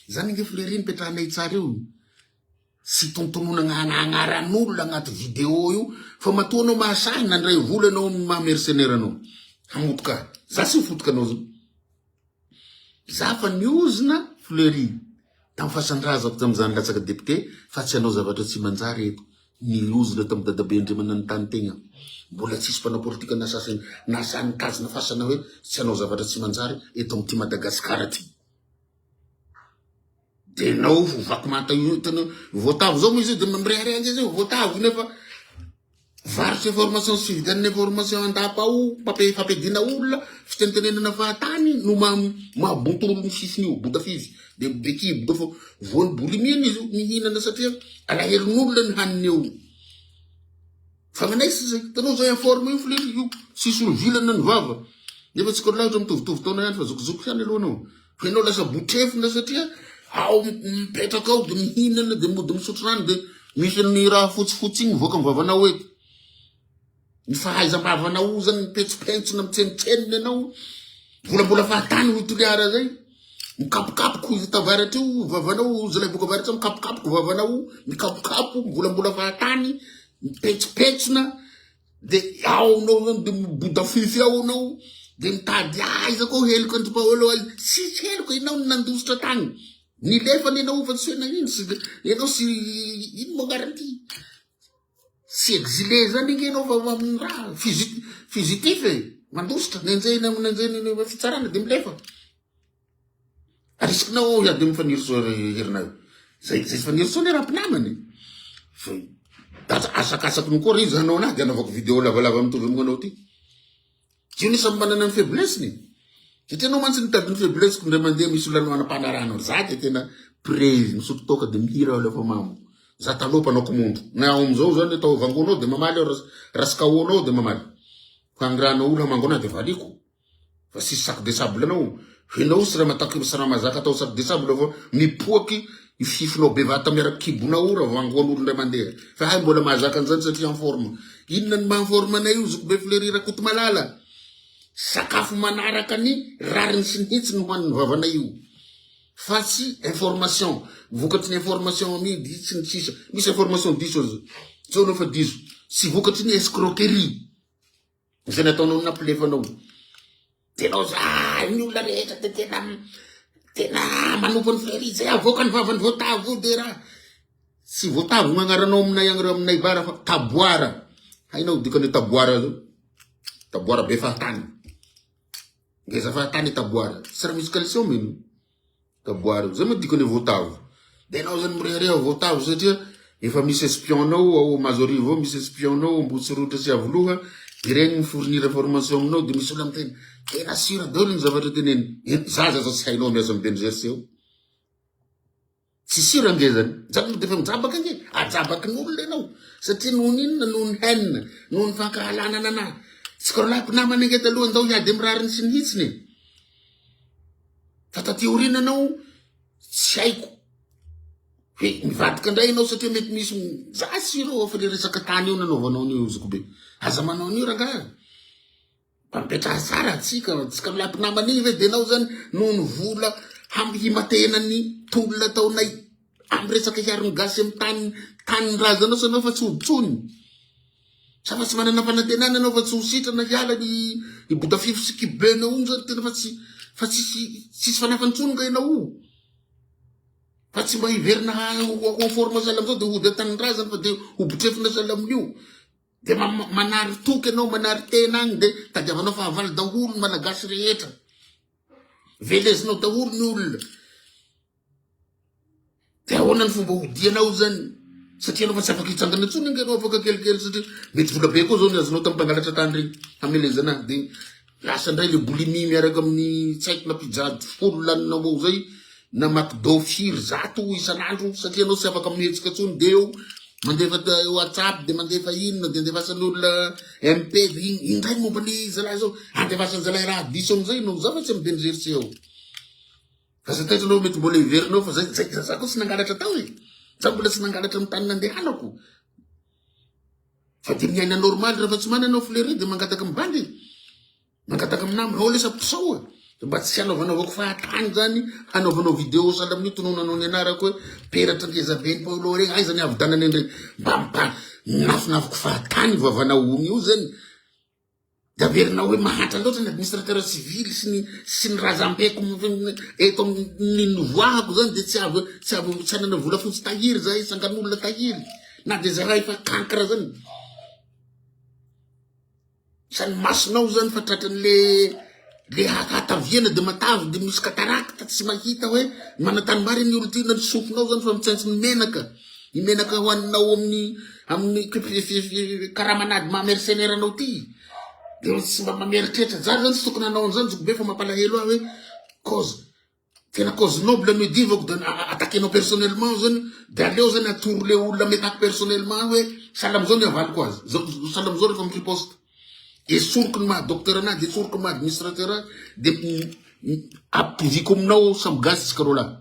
zany nge fleury nipetrahanay tsara io Tsy tontononagna agnaran'olona agnaty vidéo io fa matoa anao mahasahy nandray vola anao amin'ny maha mercenaire anao hamotika ahy. Za tsy mifotoka anao zao. Za fa niozona Fleury tamin'ny fasan-drazako tamin'izany latsaka député fa tsy hanao zavatra tsy manjary eto. Niozona tamin'ny dadabe Andriamananitany tegna. Mbola tsisy mpanao politika nasahy nasahy nitazona fasana hoe tsy hanao zavatra tsy manjary eto amin'ity Madagasikara ty. De enao ho vaky manta io tena voatavo zao moa izy io de mirehareha ange zay voatavo nefa varotra information sy fividianana information andapa ao mpape fampiadiana olona fitenitenenana fahatany no ma mahabontolo ny sisiny io botafivy de be kibo fa voan'ny boulimie izy io mihinana satria alahelon'olona ny haniny eo. Fa gnanay tsy zay. Hitanao zay en forme io fleury io. Tsisy olo vilana ny vava. Nefa tsika roa lahitra mitovitovy taona ihany fa zokizoky ihany aloha anao. Fa enao lasa botrefina satria ao mipetraka ao de mihinana de mody misotro rano de misy ny raha fotsifotsy igny mivoaka am vavanao eto. Ny fahaizam-bavanao io zany mipentsopentsona mitsenotsenona enao. Mbolambola fahatany hoy Toliara zay. Mikapokapoka io tavaratra io vavanao zalahy boka avaratra mikapokapoka vavanao mikapokapo mbolambola fahatany mipentsopentsona. De ao anao zany de miboda fify ao anao de mitady aiza koa heloka ndry Paolo aiza. Tsisy heloka enao no nandositra tagny. Nilefany enao fa tsy hoe nagnino sy enao sy ino moa agnarany ty. Tsy exilé zany ange enao fa amin'ny raha fugitif e. Mandositra, nenjehina nenjehina fitsarana de milefa. Arisikinao ao hiady amin'ny Fanirisoa Herinareo. Zay zay Fanirisoa anie raha mpinamana e. Fa asakasaky ny koa ry izy hanao anahy de anaovako vidéo lavalava mitovy amin'ny anao ty. Tsy io ny samy manana ny faiblesse-ny. Satria anao mantsy nitady ny faiblesse-ko indray mandeha misy olona anampanarahanao. Za de tena prezy misotro toaka de mihira aho lefa mamo. Za taloha mpanao komondro. Na ao amizao zany atao vangonao de mamaly aho raha sy kaonao de mamaly. Fa angrahanao olona hamango anahy de valiko. Fa tsisy sac de sable anao. Enao tsy raha mataky tsy raha mazaka atao sac de sable fa mipoaky io fifinao bevata miaraky kibonao io raha vangoan'olo indray mandeha. Fa hay mbola mahazaka an'izany satria en forme. Inona ny maha en forme anay io zokibe Fleury Rakotomalala? Sakafo manaraka ny rariny sy ny hitsiny no hanin'ny vavanay io. Fa tsy information. Vokatry ny information amidy sy ny sisa. Misy information diso aza. Sao anao fa diso. Tsy vokatry ny escroquerie. Izay nataonao no nampilefanao. Tena za ny olona rehetra de tena tena manompo an'i Fleury zay avoaka ny vavany voatavo de raha tsy voatavo no agnaranao aminay agny reo aminay bara fa taboara. Hainao dikany taboara zao? Taboara be fahatany. Ngeza fahatany taboara. Tsy raha misy calcium iny. Taboara io. Zay moa dikany hoe voatavo. De enao zany mirehareha voatavo satria efa misy espion-nao ao Mahazoarivo ao, misy espion-nao ao Ambohitsorohitra sy Iavoloha, de regny mi-fournir information aminao de misy olona miteny tena sûr daholo ny zavatra teneniny. Zaza zao tsy hainao miasa amin'ny BNGRC ao. Tsy sûr ange zany. Zany moa de efa mijabaka ange. Ajabaky ny olona ianao. Satria noho ny inona? Noho ny haine, noho ny fankahalana anah. Tsy korolah mpinamana ange taloha andao hiady amin'ny rariny sy ny hitsiny e. Fa taty aoriana anao tsy haiko hoe mivadika indray ianao satria mety misy za sy ireo fa le resaka tany io nanaovanao an'io zokibe. Aza manao an'io rangahy. Mba mipetraha tsara tsika, tsika milay mpinamana iny ve de enao zany noho ny vola himatehana ny tolona ataonay amin'ny resaka hiaro ny gasy amin'ny tany tanin-drazanao sa anao fa tsy hody Sa fa tsy manana fanantenana ianao fa tsy ho sitrana hiala ny i bodafify sy kibenao io zany tena fa tsy fa tsisy tsisy fanafany intsony nga ianao io. Fa tsy mba hiverina ho en forme sahala amizao de hody an-tanindrazana fa de ho botrefina sahala amin'io. De manary toky ianao, manary tena agny de tadiavanao fahavalo daholo ny malagasy rehetra. Velezinao daholo ny olona. De ahoana ny fomba hodianao zany? Satria anao fa tsy afaka hitsangana intsony ange anao afaka kelikely satria mety vola be koa zao ny azonao tamin'ny mpangalatra tany regny hamelezana ahy de lasa ndray le boulimie miaraka amin'ny tsy haiko na pizza 10 laninao ao zay na McDo firy 100 isan'andro satria anao tsy afaka mihetsika intsony de eo mandefa WhatsApp de mandefa inona de andefasan'ny olona MP de iny indray momba ny zalahy zao andefasan'ny zalahy raha diso amizay anao za fa tsy amin'ny BNGRC ao. Aza taitra anao mety mbola hiverina ao fa zay zay za koa tsy nangalatra tao e. Za mbola tsy nangalatra amin'ny tany nandehanako. Fa de miaina normal rehefa tsy manana anao fleury de mangataka amin'ny bandy. Mangataka amin'ny namana, ao lesa pisao e. Mba tsy hanaovanaovako fahatany zany, hanaovanao vidéo sahala amin'io tononanao ny anarako hoe peratra ngeza be ny Paolo regny, aiza ny havidanany an'ireny. Mba mba nafinafiko fahatany vavanao ony io zany. De averinao hoe mahantra loatra ny administrateur civil sy ny sy ny razambeko eto amin'ny nivoahako zany de tsy avy tsy avy tsy hanana volafotsy tahiry zahay sangan'olona tahiry na de zaraha efa kankra zany sa ny masonao zany fa tratran'le le hataviana de matavy de misy cataracte tsy mahita hoe manatanimbary ny olo ty na ny sofinao zany fa mitsentsy ny menaka ny menaka hoaninao amin'ny amin'ny karamanady maha mercenaire anao ty de tsy mba mameritreritra za zany tsy tokony hanao an'izany zokibe fa mampalahelo ahy hoe cause tena cause noble no idivako de attaquenao personnellement zany de aleo zany atoro le olona m'attaque personnellement hoe sahala amizao ny avaliko azy sahala amizao rehefa mi-riposte esoriko ny maha docteur anahy de esoriko ny maha administrateur ahy de ampitoviako aminao samy gasy tsika roa lahy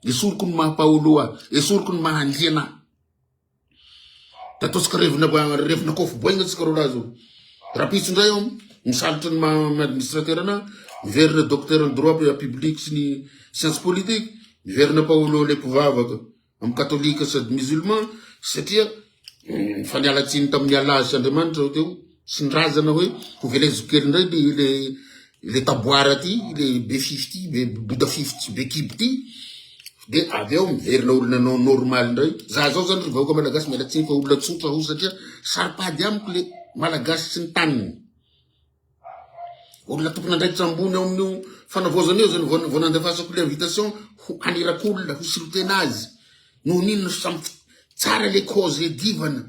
esoriko ny maha paolo ahy esoriko ny maha andriana ahy Da ataontsika revina revina kofy boaigna tsika roa lahy zao. Rapitso indray aho misalotra ny maha administrateur anahy, miverina docteur en droit public sy ny science politique, miverina Paolo le mpivavaka amin'ny katolika sady musulman satria mm, fa niala tsiny tamin'ny Allah sy Andriamanitra aho teo. sy ny razana hoe ho veleziko kely indray le le le taboara ty, le be fify ty, be boda fify sy be kibo ty, de avy eo miverina olona no- normal indray. Za zao zany ry vahoaka malagasy miala tsiny fa olona tsotra aho satria saro-pady amiko le malagasy sy ny taniny. Olona tompon'andraikitra ambony ao amin'io fanavaozana io zany vao vao nandefasako le invitation ho haniraka olona ho solotena azy. Noho ny inona samy tsara le cause iadivana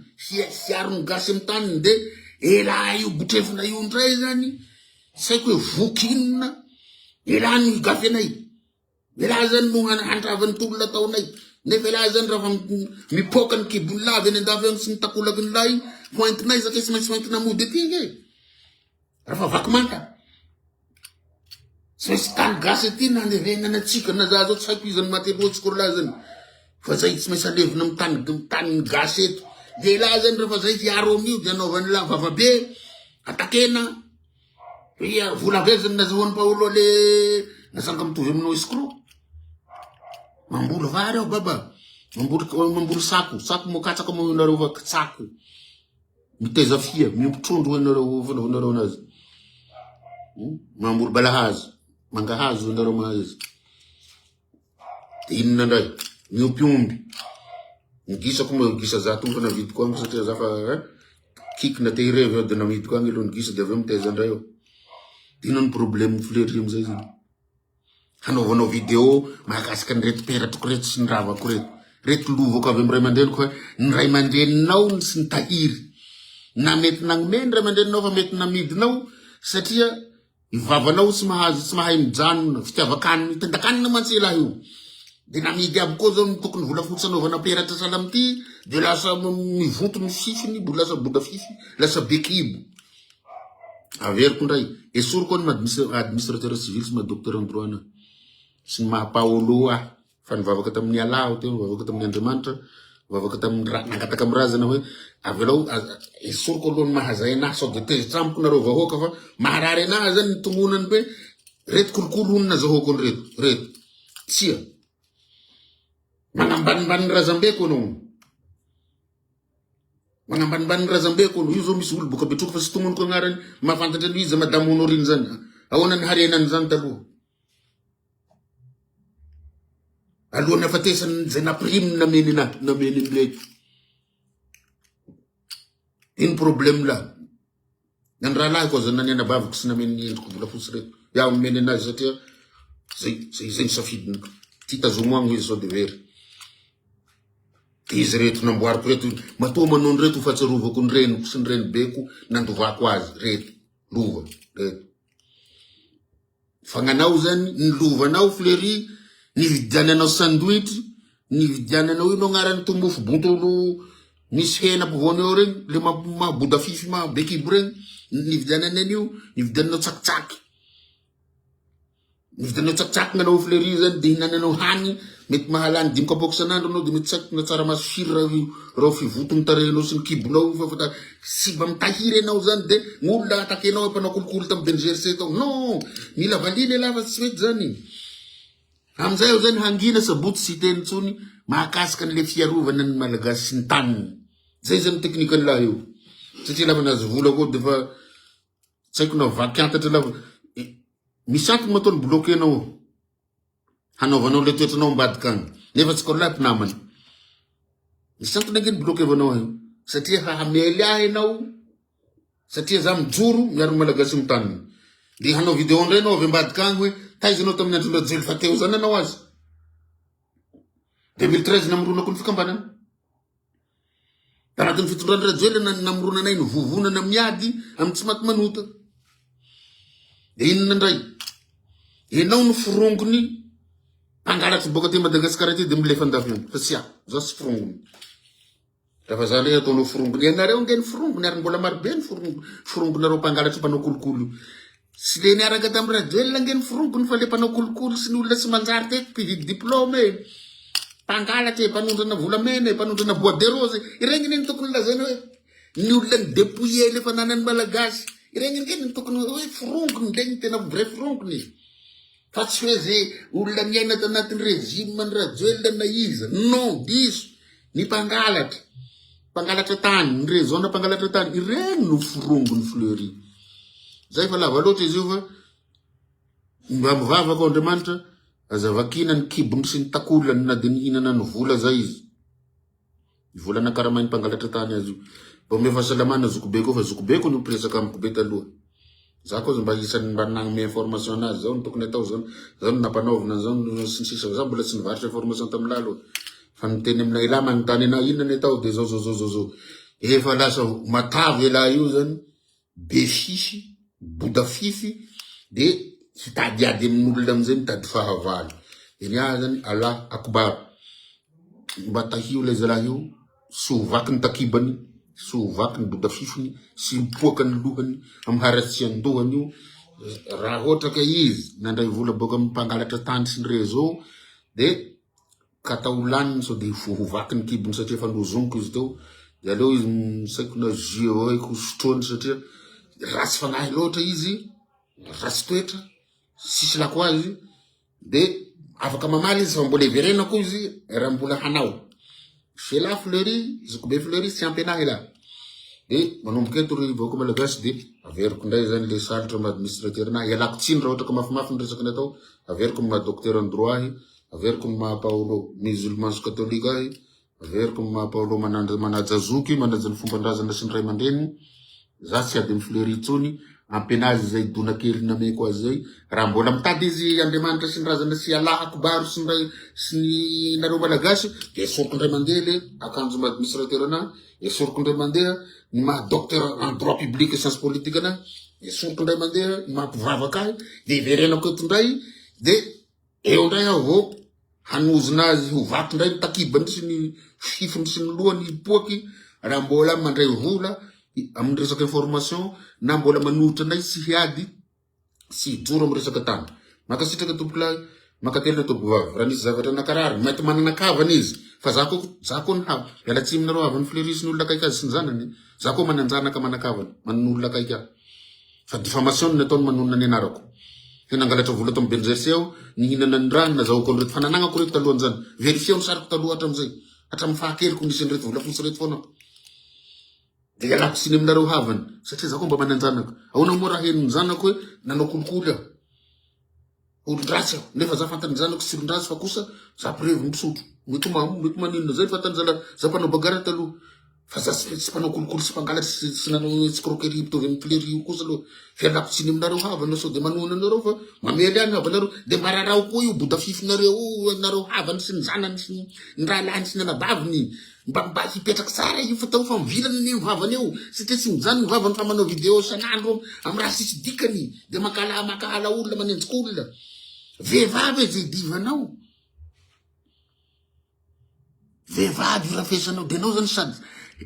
hiaro ny gasy amin'ny taniny de elah io botrefona io ndray zany tsy haiko hoe voky inona elah no higafy anay. Elah zany no handrava ny tolona ataonay. Nefa elah zany raha mipoaka ny kibon'ny lahy avy any andafy any sy ny takolaky ny lahy hoentinay satria tsy maintsy hoentina mody aty ange. Raha fa vaky manta. Tsy maintsy tany gasy aty na andevenana antsika na za zao tsy haiko iza no maty aloha tsy korolah zany. Fa zay tsy maintsy alevina amin'ny tany tanin'ny gasy eto. De elah zany rehefa zay hiaro amin'io de anaovan'ny lahy vavabe atakena. Ia, vola avy aiza no nazahoan'i Paolo le nazanga mitovy aminao escroc? Mamboly vary aho baba, mamboly mamboly sako, sako moa katsaka moa ianareo fa tsako. Mitaiza fia, miompy trondro hoy ianareo fanaovanareo anazy. Hmm? Mamboly balahazo, mangahazo ianareo mahay izy. De inona indray? Miompy omby. Ny gisako moa gisa zato fa navidiko agny satria za fa eh, kikina te hirevy aho de namidiko agny aloha ny gisa de avy eo mitaiza indray aho. De inona ny problème Fleury amizay zany? Hanaovanao vidéo mahakasika an'ireto peratriko reto sy ny ravako reto. Reto lovako avy amin'ny ray aman-dreniko fa ny ray aman-dreninao no tsy nitahiry. Na mety nagnome ny ray aman-dreninao fa mety namidinao satria Ny vavanao tsy mahazo tsy mahay mijanona, fitiavan-kanina, tendan-kanina mantsy elah io. De namidy aby koa zao ny tokony volafotsy anaovana peratra sahala amin'ity de lasa mivonto ny fifiny, bo lasa boda fify, lasa be kibo. Averiko indray, esoriko ny maha administrateur civil sy maha docteur en droit anahy sy ny maha Paolo ahy. Fa nivavaka tamin'i Allah aho teo, nivavaka tamin'ny Andriamanitra, nivavaka tamin'ny ra, nangataka amin'ny razana hoe avelao esoriko aloha ny mahazay anahy sao dia tezitra amiko nareo vahoaka fa maharary anahy zany ny tomonany hoe reto kolikoly hono nazahoako an'ireto, reto. Tsia. Manambanimbany ny razambeko anao. Manambanimbany ny razambeko aloha. Io zao misy olo boka betroka fa tsy tomoniko agnarany mahafantatra an'io iza madame Honorine zany. Ahoana ny harenany zany taloha? Alohan'ny hafatesany izay nampiriminy nameny anahy, nameny an'ireto. Ino problème là? Na ny rahalahiko aza na ny anabaviko tsy nameny ny endriko volafotsy reto. Iaho nomeny anazy satria zay zay zay ny safidiny. Ty tazomo agny izy sao de very. De izy reto namboariko reto, matoa manao an'ireto ho fahatsiarovako ny reniko sy ny renibeko nandovako azy reto, lova reto. Fa gnanao zany ny lovanao Fleury nividiananao sandwich, nividiananao ino agnarany to mofo bontolo misy hena ampovoany eo regny le maha fify maha be kibo regny, nividianany an'io, nividiananao tsakitsaky. Nividiananao tsakitsaky gnanao Fleury zany de hinananao hany mety mahalany dimy kapoaka isan'andro anao de mety tsy haiko na tsaramaso firy raha raha fivonton'ny tarehinao sy ny kibonao fa fa tsy mba mitahiry enao zany de ny olona atakenao mpanao kolikoly tamin'ny BNGRC tao non mila valiana elah fa tsy mety zany amizay aho zany hangina sabotsy tsy hiteny intsony mahakasika an'le fiarovana ny malagasy sy ny taniny zay zany teknikan'ny lahy io satria lava nahazo vola koa de fa tsy haiko na vaky antatra lava misy antony matoa ny bloquer-nao hanaovanao le toetranao ambadika agny nefa tsy kôlahy mpinamana misy antony ange ny bloquevanao ahy satria hahamely ahy ianao satria za mijoro miaro ny malagasy amin'ny taniny de hanao video ndray anao avy ambadika agny hoe taiza anao tamin'ny andro Rajoely fa teo zany anao azy 2013 namoronako ny fikambanana Tanatin'ny fitondran'i Rajoelina no namoronanay ny vovonana miady amin'ny tsy maty manota. Dia inona indray? Ianao no forongony mpangalatry boaka aty Madagasikara aty dia milefa andafy any. Fa tsy aho, za tsy forongony. Raha za ndray ataonao forongony, ianareo ange ny forongony ary mbola marobe ny forongony, forongonareo mpangalatry mpanao kolikoly io. Tsy le niaraka tamin'i Rajoelina ange ny forongony fa le mpanao kolikoly sy ny olona tsy manjary teto, mpividy diplôme e, mpangalatra e, mpanondrana volamena e, mpanondrana bois de rose e, ireny anie no tokony lazaina hoe ny olona ni-depouiller le fananan'ny Malagasy, ireny ange no tokony hoe forongony, ireny no tena vrai forongony e, fa tsy hoe ze olona niaina tanatin'ny régime ny Rajoelina na iza, non, diso, ny mpangalatra. Mpangalatra tany, ny réseau-na mpangalatra tany, ireny no forongony Fleury. Zay fa lava loatra izy io fa mba mivavaka ao Andriamanitra, aza vakiana ny kibony sy ny takolany na dia nihinana ny vola zay izy. Ny vola nakaramain'ny mpangalatra tany azy io. Mba omeo fahasalamana zokibeko io fa zokibeko no mpiresaka amiko be taloha. Za koa mba isan'ny mba nagnome information anazy, zao no tokony atao, zao zao no nampanaovina, zao no sy ny sisa. Za mbola tsy nivarotra information tamin'lah aloha. Fa niteny aminay elah manontany anah inona ny atao de zao zao zao zao zao. Efa lasa matavy elah io zany, be fify, boda fify, de hitadiady amin'olona amizay mitady fahavalo. De ny ahy zany Allah Akbar. Mba tahio ilay zalahy io sy ho vaky ny takibany sy ho vaky ny bodafifiny sy hipoaka ny lohany amin'ny haratsian-dohany io raha ohatra ka izy nandray vola boaka amin'ny mpangalatra tany sy ny réseau de ka atao laniny sao de ho vaky ny kibony satria efa nozoniko izy teo de aleo izy misaiko na jus avao haiko sotroany satria ratsy fagnahy loatra izy ratsy toetra tsisy lako azy De afaka mamaly izy fa mbola hiverenako izy raha mbola hanao. Sheila Fleury, zokibe Fleury tsy ampy anahy elah. De manomboka eto ry vahoaka malagasy de averiko indray zany le salotra maha administrateur anahy. Ialako tsiny raha ohatra ka mafimafy ny resaka natao, averiko ny maha docteur en droit ahy, averiko ny maha Paolo musulman sy katolika ahy, Averiko ny maha Paolo manaja zoky, manaja ny fomban-drazana sy ny ray aman-dreny. Za tsy ady amin'ny Fleury intsony, ampianazy izay dona kely nameko azy izay. Raha mbola mitady izy Andriamanitra sy ny razana sy Allah Akbar sy ny ray sy ny nareo Malagasy dia esoriko indray mandeha le akanjo maha administrateur anahy, esoriko indray mandeha ny maha docteur en droit public et science politique anahy, esoriko indray mandeha ny maha mpivavaka ahy, dia iverenako eto indray dia Eo indray aho vao hanozona azy ho vaky indray ny takibany sy ny fifiny sy ny lohany hipoaky raha mbola mandray vola amin'ny resaka information na mbola manohitra anay tsy hiady sy hijoro amin'ny resaka tany. Mankasitraka tompokolahy, mankatelina tompokovavy. Raha nisy zavatra nakarary, mety manana kavana izy fa za koa za koa ny havana. Miala tsiny aminareo havan'i Fleury sy ny olona akaiky azy sy ny zanany. Za koa manan-janaka manan-kavana, manan'olona akaiky ahy. Fa diffamation no nataony manonona ny anarako. He nangalatra vola tao amin'ny BNGRC aho, nihinana ny rà nazahoako an'ireto fananagnako ireto talohan'izany. Verifieo ny sariko taloha hatramin'izay. Hatramin'ny fahakeliko nisy an'ireto volafotsy ireto foana aho. Dia ialako tsiny aminareo havana, satria za koa mba manan-janaka. Ahoana moa raha henon'ny zanako hoe nanao kolikoly aho? Olon-dratsy aho, nefa za fantany zanako tsy olon-dratsy fa kosa za mpirevy misotro, mety mamo, mety maninona, zay fantany zalahy, za mpanao bagarre taloha, fa za tsy mpanao kolikoly sy mpangalatra sy tsy nanao escroquerie mitovy amin'ny Fleury io kosa aloha, fialako tsiny aminareo havana sao de manohana anareo fa mamely ahy ny havanareo, de mba rarao koa io bodafifinareo io, nareo havany sy ny zanany sy ny rahalahiny sy ny anabaviny, Mba mba hipetraka tsara io fa tao fa mivilana anie ny vavany eo satria tsy mijanona ny vavany fa manao vidéo isan'andro am raha tsisy dikany de mankahala mankahala olona manenjika olona vehivavy e zay divanao vehivavy io rafesanao de anao zany sady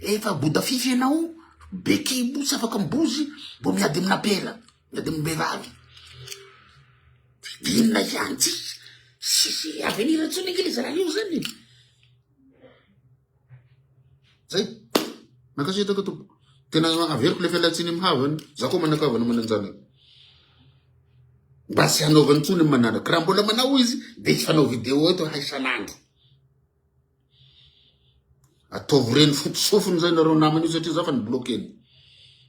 efa bodafify ianao be kibo tsy afaka mibozy mbo miady amin'ampela miady amim-behivavy inona ihany tsy tsisy avenir intsony ange le zalahy io zany. Zay. Mankasitraka tompoko. Tena averiko le fialantsiny amin'ny havana. Za koa manan-kavana manan-janaka. Mba tsy hanaovany intsony amin'ny manaraka. Raha mbola manao izy dia hifanao vidéo eto hay isan'andro. Ataovy reny fotosofiny zay nareo namana io satria za fa ni-bloquer-ny.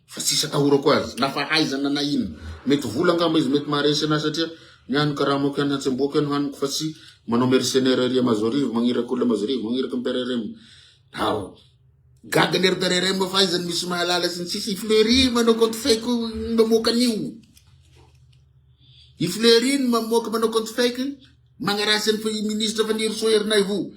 Fa tsisy atahorako azy na fahaizana na inona. Mety vola angamba izy mety maharesy anahy satria ny ahy ny karamako ihany hatsembohako ihany haniko fa tsy manao mercenaire ery Mahazoarivo magniraka olona Mahazoarivo magniraka ny PRRM. Ao. Gaga ny ery PRRM fa aiza no misy mahalala sy ny sisa. I Fleury manao compte fake mamoaka an'io. I Fleury no mamoaka manao compte fake magnaratsy an'i ministre Fanirisoa Ernaivo.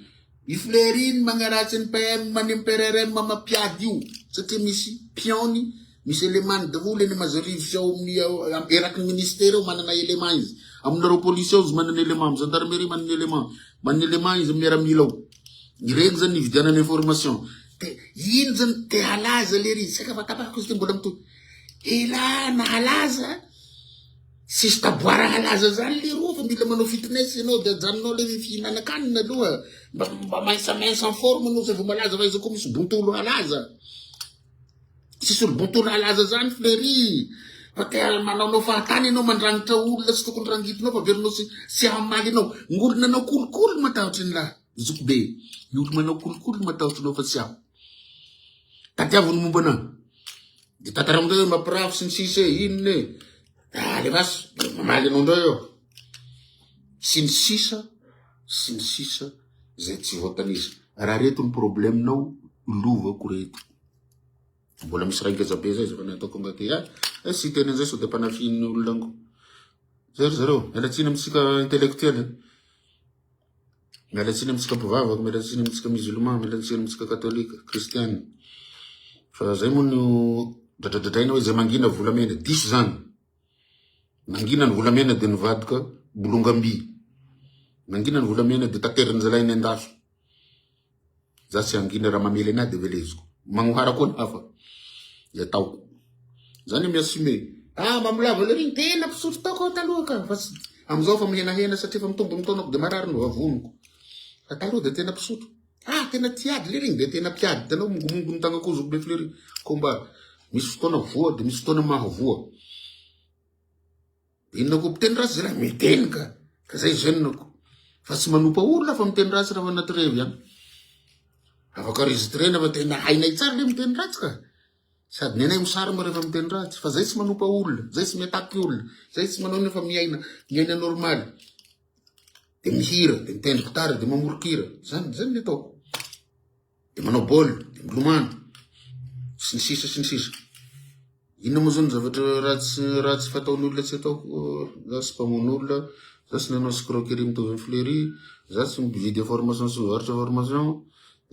I Fleury ny magnaratsy ny PM ny MPRRM mampiady io satria misy pion-ny, misy élément-ny daholo eny Mazarivo sy ao amin'ny eraky ny ministera ao manana élément izy. Aminareo polisy ao izy manana élément, amin'ny gendarmerie manana élément, manana élément izy amin'ny miaramila ao. Ireny zany nividianana information. De ino zany te halaza lery izy, saika fa tapahako izy ty mbola mitohy. Elah nahalaza. Tsisy taboara halaza zany leroa fa mila manao fitness ianao de ajanonao le fihinanan-kanina aloha mba mba mince mince en forme anao zay vao malaza fa iza koa misy bontolo halaza. Tsisy olo bontolo halaza zany Fleury fa te manaonao fahatany ianao mandrangitra olona tsy tokony rangitinao fa averinao tsy tsy hamaly anao. Ny olo nanao kolikoly matahotra ny lahy zokibe. Ny olo manao kolikoly matahotra anao fa tsy aho. Tadiavo ny momba anah. De tantarao amizay hoe mampirafy sy ny sisa e, inona e. Alefaso, de mamaly anao ndray aho. Sy ny sisa, sy ny sisa, zay tsy voatanisa. Raha reto ny problème-nao, lovako reto. Mbola misy raha ngeza be zay zay efa nataoko angaha ty. Eh, tsy hiteny an'izay sao de mpanafihin'ny olona ango. Zay ry zareo, miala tsiny amintsika intellectuel. Miala tsiny amintsika mpivavaka, miala tsiny amintsika musulman, miala tsiny amintsika katolika, kristiana. Fa zay moa no dradradradraina hoe zay mangina volamena. Diso zany. Nangina ny volamena de nivadika bolongam-by. Nangina ny volamena de taterin'ny zalahy any an-dafy. Za tsy hangina raha mamely anahy de veleziko. Magnohara koa ny hafa. Ny ataoko. Za ne mi-assumer. Ah mamolava le regny tena mpisotro taoko aho taloha ka. Fa tsy amizao fa mihenahena satria fa mitombo ny taonako de marary ny vavoniko. Fa taloha de tena mpisotro. Ah tena tia ady le regny de tena mpiady. Hitanao mongomongo ny tagnako zoky be fleury. Combat. Misy fotoana voa de misy fotoana mahavoa. Inona koa mpiteny ratsy zalahy? Miteny ka! Ka zay jeune ko. Fa tsy manompa olona fa miteny ratsy raha anaty revy any. Afaka enregistrena fa tena hainay tsara le miteny ratsy ka. Sady ny anay misarma rehefa miteny ratsy. Fa zay tsy manompa olona, zay tsy mi-attaque olona, zay tsy manao inona fa miaina, miaina normal. De mihira, de mitendry gitara, de mamoron-kira. Zany, zany ny ataoko. De manao baolina, de milomano, sy ny sisa sy ny sisa. Inona moa zao ny zavatra ratsy ratsy fataon'ny olona tsy ataoko? Za tsy mpamono olona, za tsy nanao escroquerie mitovy amin'ny Fleury, za tsy mividy information sy mivarotra information,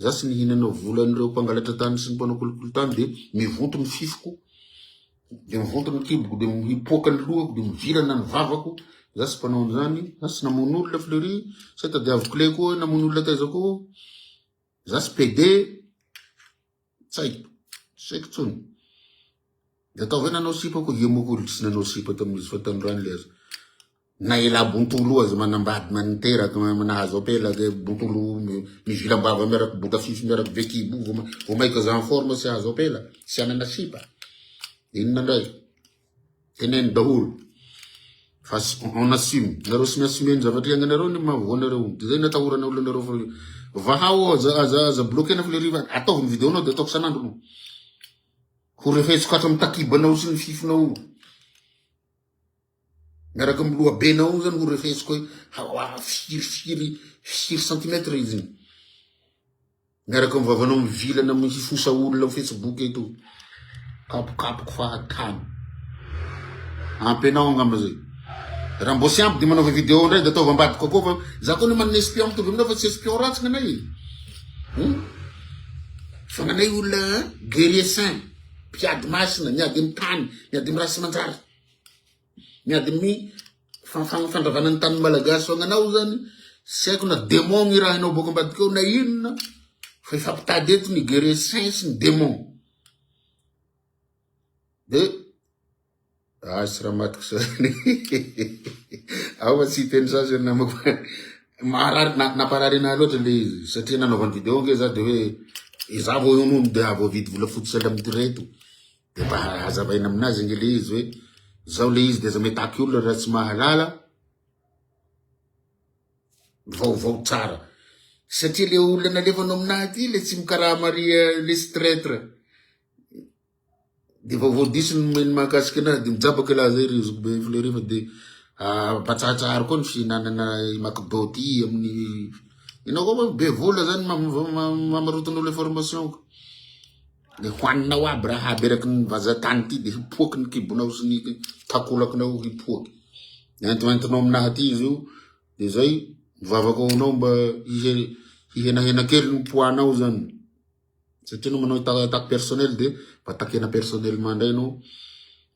za tsy nihinana volan'ireo mpangalatra tany sy ny mpanao kolikoly tany de mivonto ny fifiko, de mivonto ny kiboko, de mipoaka ny lohako, de mivilana ny vavako, za tsy mpanao an'izany, za tsy namono olona Fleury, tsy hay tadiaviko clé koa hoe namono olona taiza koa. Za tsy PD, tsy haiko, tsy haiko tsony. De atao hoe nanao sipa koa, ia moa koa tsy nanao sipa tamin'izy fa tanorany le aza. Na ela bontolo aza manambady maniteraka nahazo ampela de bontolo mivilam-bava miaraky bota fify miaraky be kibo vao maika za en forme tsy hahazo ampela, tsy hanana sipa. Inona ndray? Teneno daholo fa on assume. Nareo tsy mi-assumer ny zavatra iainanareo ny mahavoa anareo. De zay natahorana olona nareo fa vahao aza aza aza bloquer-na fa le riva ataovy ny vidéo nao de ataoko isan'andro moa. Ho refesiko hatramin'ny takibanao sy ny fifinao. Miaraka amin'ny lohabenao io zany ho refesiko hoe firy firy firy centimètre izy iny. Miaraka amin'ny vavanao mivilana amin'ny hifosa olona amin'ny facebook eto. Kapokapoko fahatany. Ampy anao angamba zay. Raha mbô tsy ampy de manaova vidéo ndray de ataova ambadika koa fa za koa ne manana espion mitovy aminao fa tsy espion ratsy gnanay e. Hmm? Fa gnanay olona guerrier saint, mpiady masina, miady amin'ny tany, miady amin'ny raha tsy manjary. Miady amin'ny fandravana ny tanin'ny Malagasy fa gnanao zany tsy haiko na démon ny irahinao boaka ambadika ao na inona fa hifampitady eto ny guerrier saint sy ny démon. De ah tsy raha matiko zany. Ao fa tsy hiteny sasy ny namako. Maharary namparary anahy loatra le izy satria nanaovany vidéo nge za de hoe izaho vao hono de voavidy volafotsy sahala amin'ity reto. De mba hazavaina aminazy ange le izy hoe zao le izy de aza mitaky olona raha tsy mahalala vaovao tsara. Satria le olona nalefanao aminahy ty le tsy mikarama ry le tsy traitre. De vaovao diso no nomeny mahakasika anazy de mijabaka laha zay ry zoky be fleury fa de ampatsahatsaharo koa ny fihinanana i McDo ty amin'ny enao koa be vola zany mamarotan'olo information ko. Le hoaninao aby raha aby eraky ny vazantany ty de hipoaky ny kibonao sy ny takolakinao hipoaky. Entoentinao aminahy aty izy io de zay mivavaka ho anao mba hihenahena kely ny poids-nao zany. Satria anao manao attaque personnel de mba attaquena personnellement ndray anao.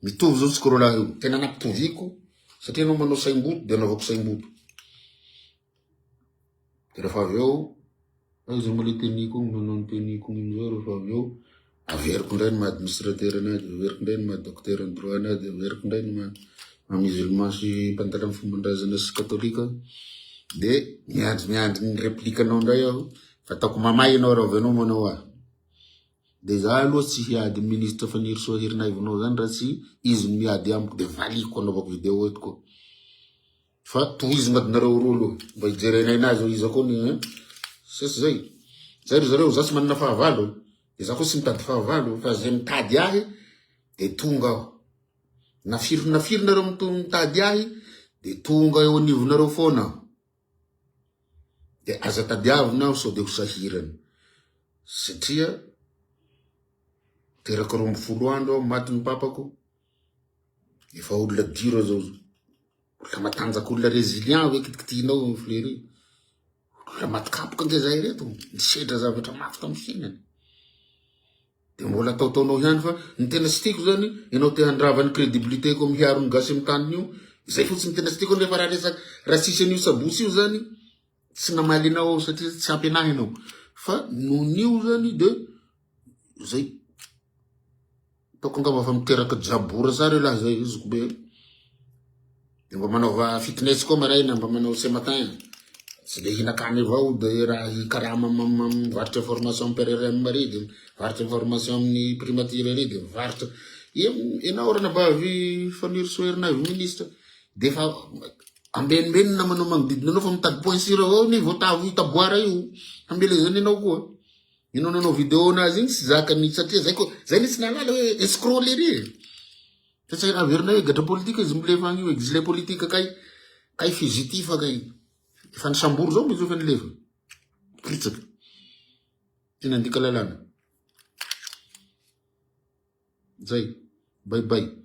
Mitovy zao tsika roalahy io. Tena nampitoviko satria anao manao saim-boto de anaovako saim-boto. De rehefa avy eo, aiza moa le tenue-ko igny, nanao ny tenue-ko igny amizao rehefa avy eo, averiko indray ny maha administrateur anahy, de averiko indray ny maha docteur en droit anahy, de averiko indray ny maha musulman sy mpandala ny fomban-drazana sy katolika, de miandry miandry ny réplique-nao indray aho, fa ataoko mamay ianao raha vao ianao manao ahy. De za aloha tsy hiady amin'ny ministre Fanirisoa Herinaivonao zany raha tsy izy no miady amiko, de valiko anaovako vidéo eto koa. Fa tohizo ny adinareo roa aloha mba hijerenay anazy hoe iza koa ny hein. Sesy zay. Zay ry zareo, za tsy manana fahavalo. De za koa tsy mitady fahavalo fa zay mitady ahy de tonga aho. Na firy na firy nareo mitady ahy de tonga eo anivonareo foana aho. De aza tadiavina aho sao de ho sahirana. Satria teraka 12 andro aho maty ny papako. Efa olona dur zao. Olona matanjaka, olona résilient hoe kitikitihinao Fleury. Olona maty kapoka ange zahay reto, nisedra zavatra mafy tamin'ny fiainana. Dia mbola ataotaonao ihany fa ny tena tsy tiako zany, ianao te handrava ny crédibilité-ko amin'ny hiaro ny gasy amin'ny taniny io, izay fotsiny ny tena tsy tiako nefa raha resaka raha tsisy an'io sabotsy io zany, tsy namaly anao aho satria tsy ampy anahy ianao. Fa noho io zany de zay. Ataoko angamba fa miteraka jabora tsara io lahy zay zoky be. De mba manaova fitness koa maraina, mba manao ce matin. Tsy de hihinan-kany avao de raha hikarama mivarotra information amin'ny PRRM ary de mivarotra information amin'ny primature ary de mivarotra. Ianao ranabavy Fanirisoa Ernaivo ministre de efa ambenimbenina namanao magnodidina anao fa mitady point sur avao ny voatavo taboara io. Hamelezany anao koa. Ianao nanao vidéo anazy igny tsy zakany satria zay ko zay ny tsy nahalala hoe escroc lery e. Fa tsy averina hoe gadra politique izy milefa agny io, exilé politique kay kay fugitif kay. Efa nisambory zao izy efa nilefa. Pitsaka. Ty nandika lalàna. Zay. Bye bye.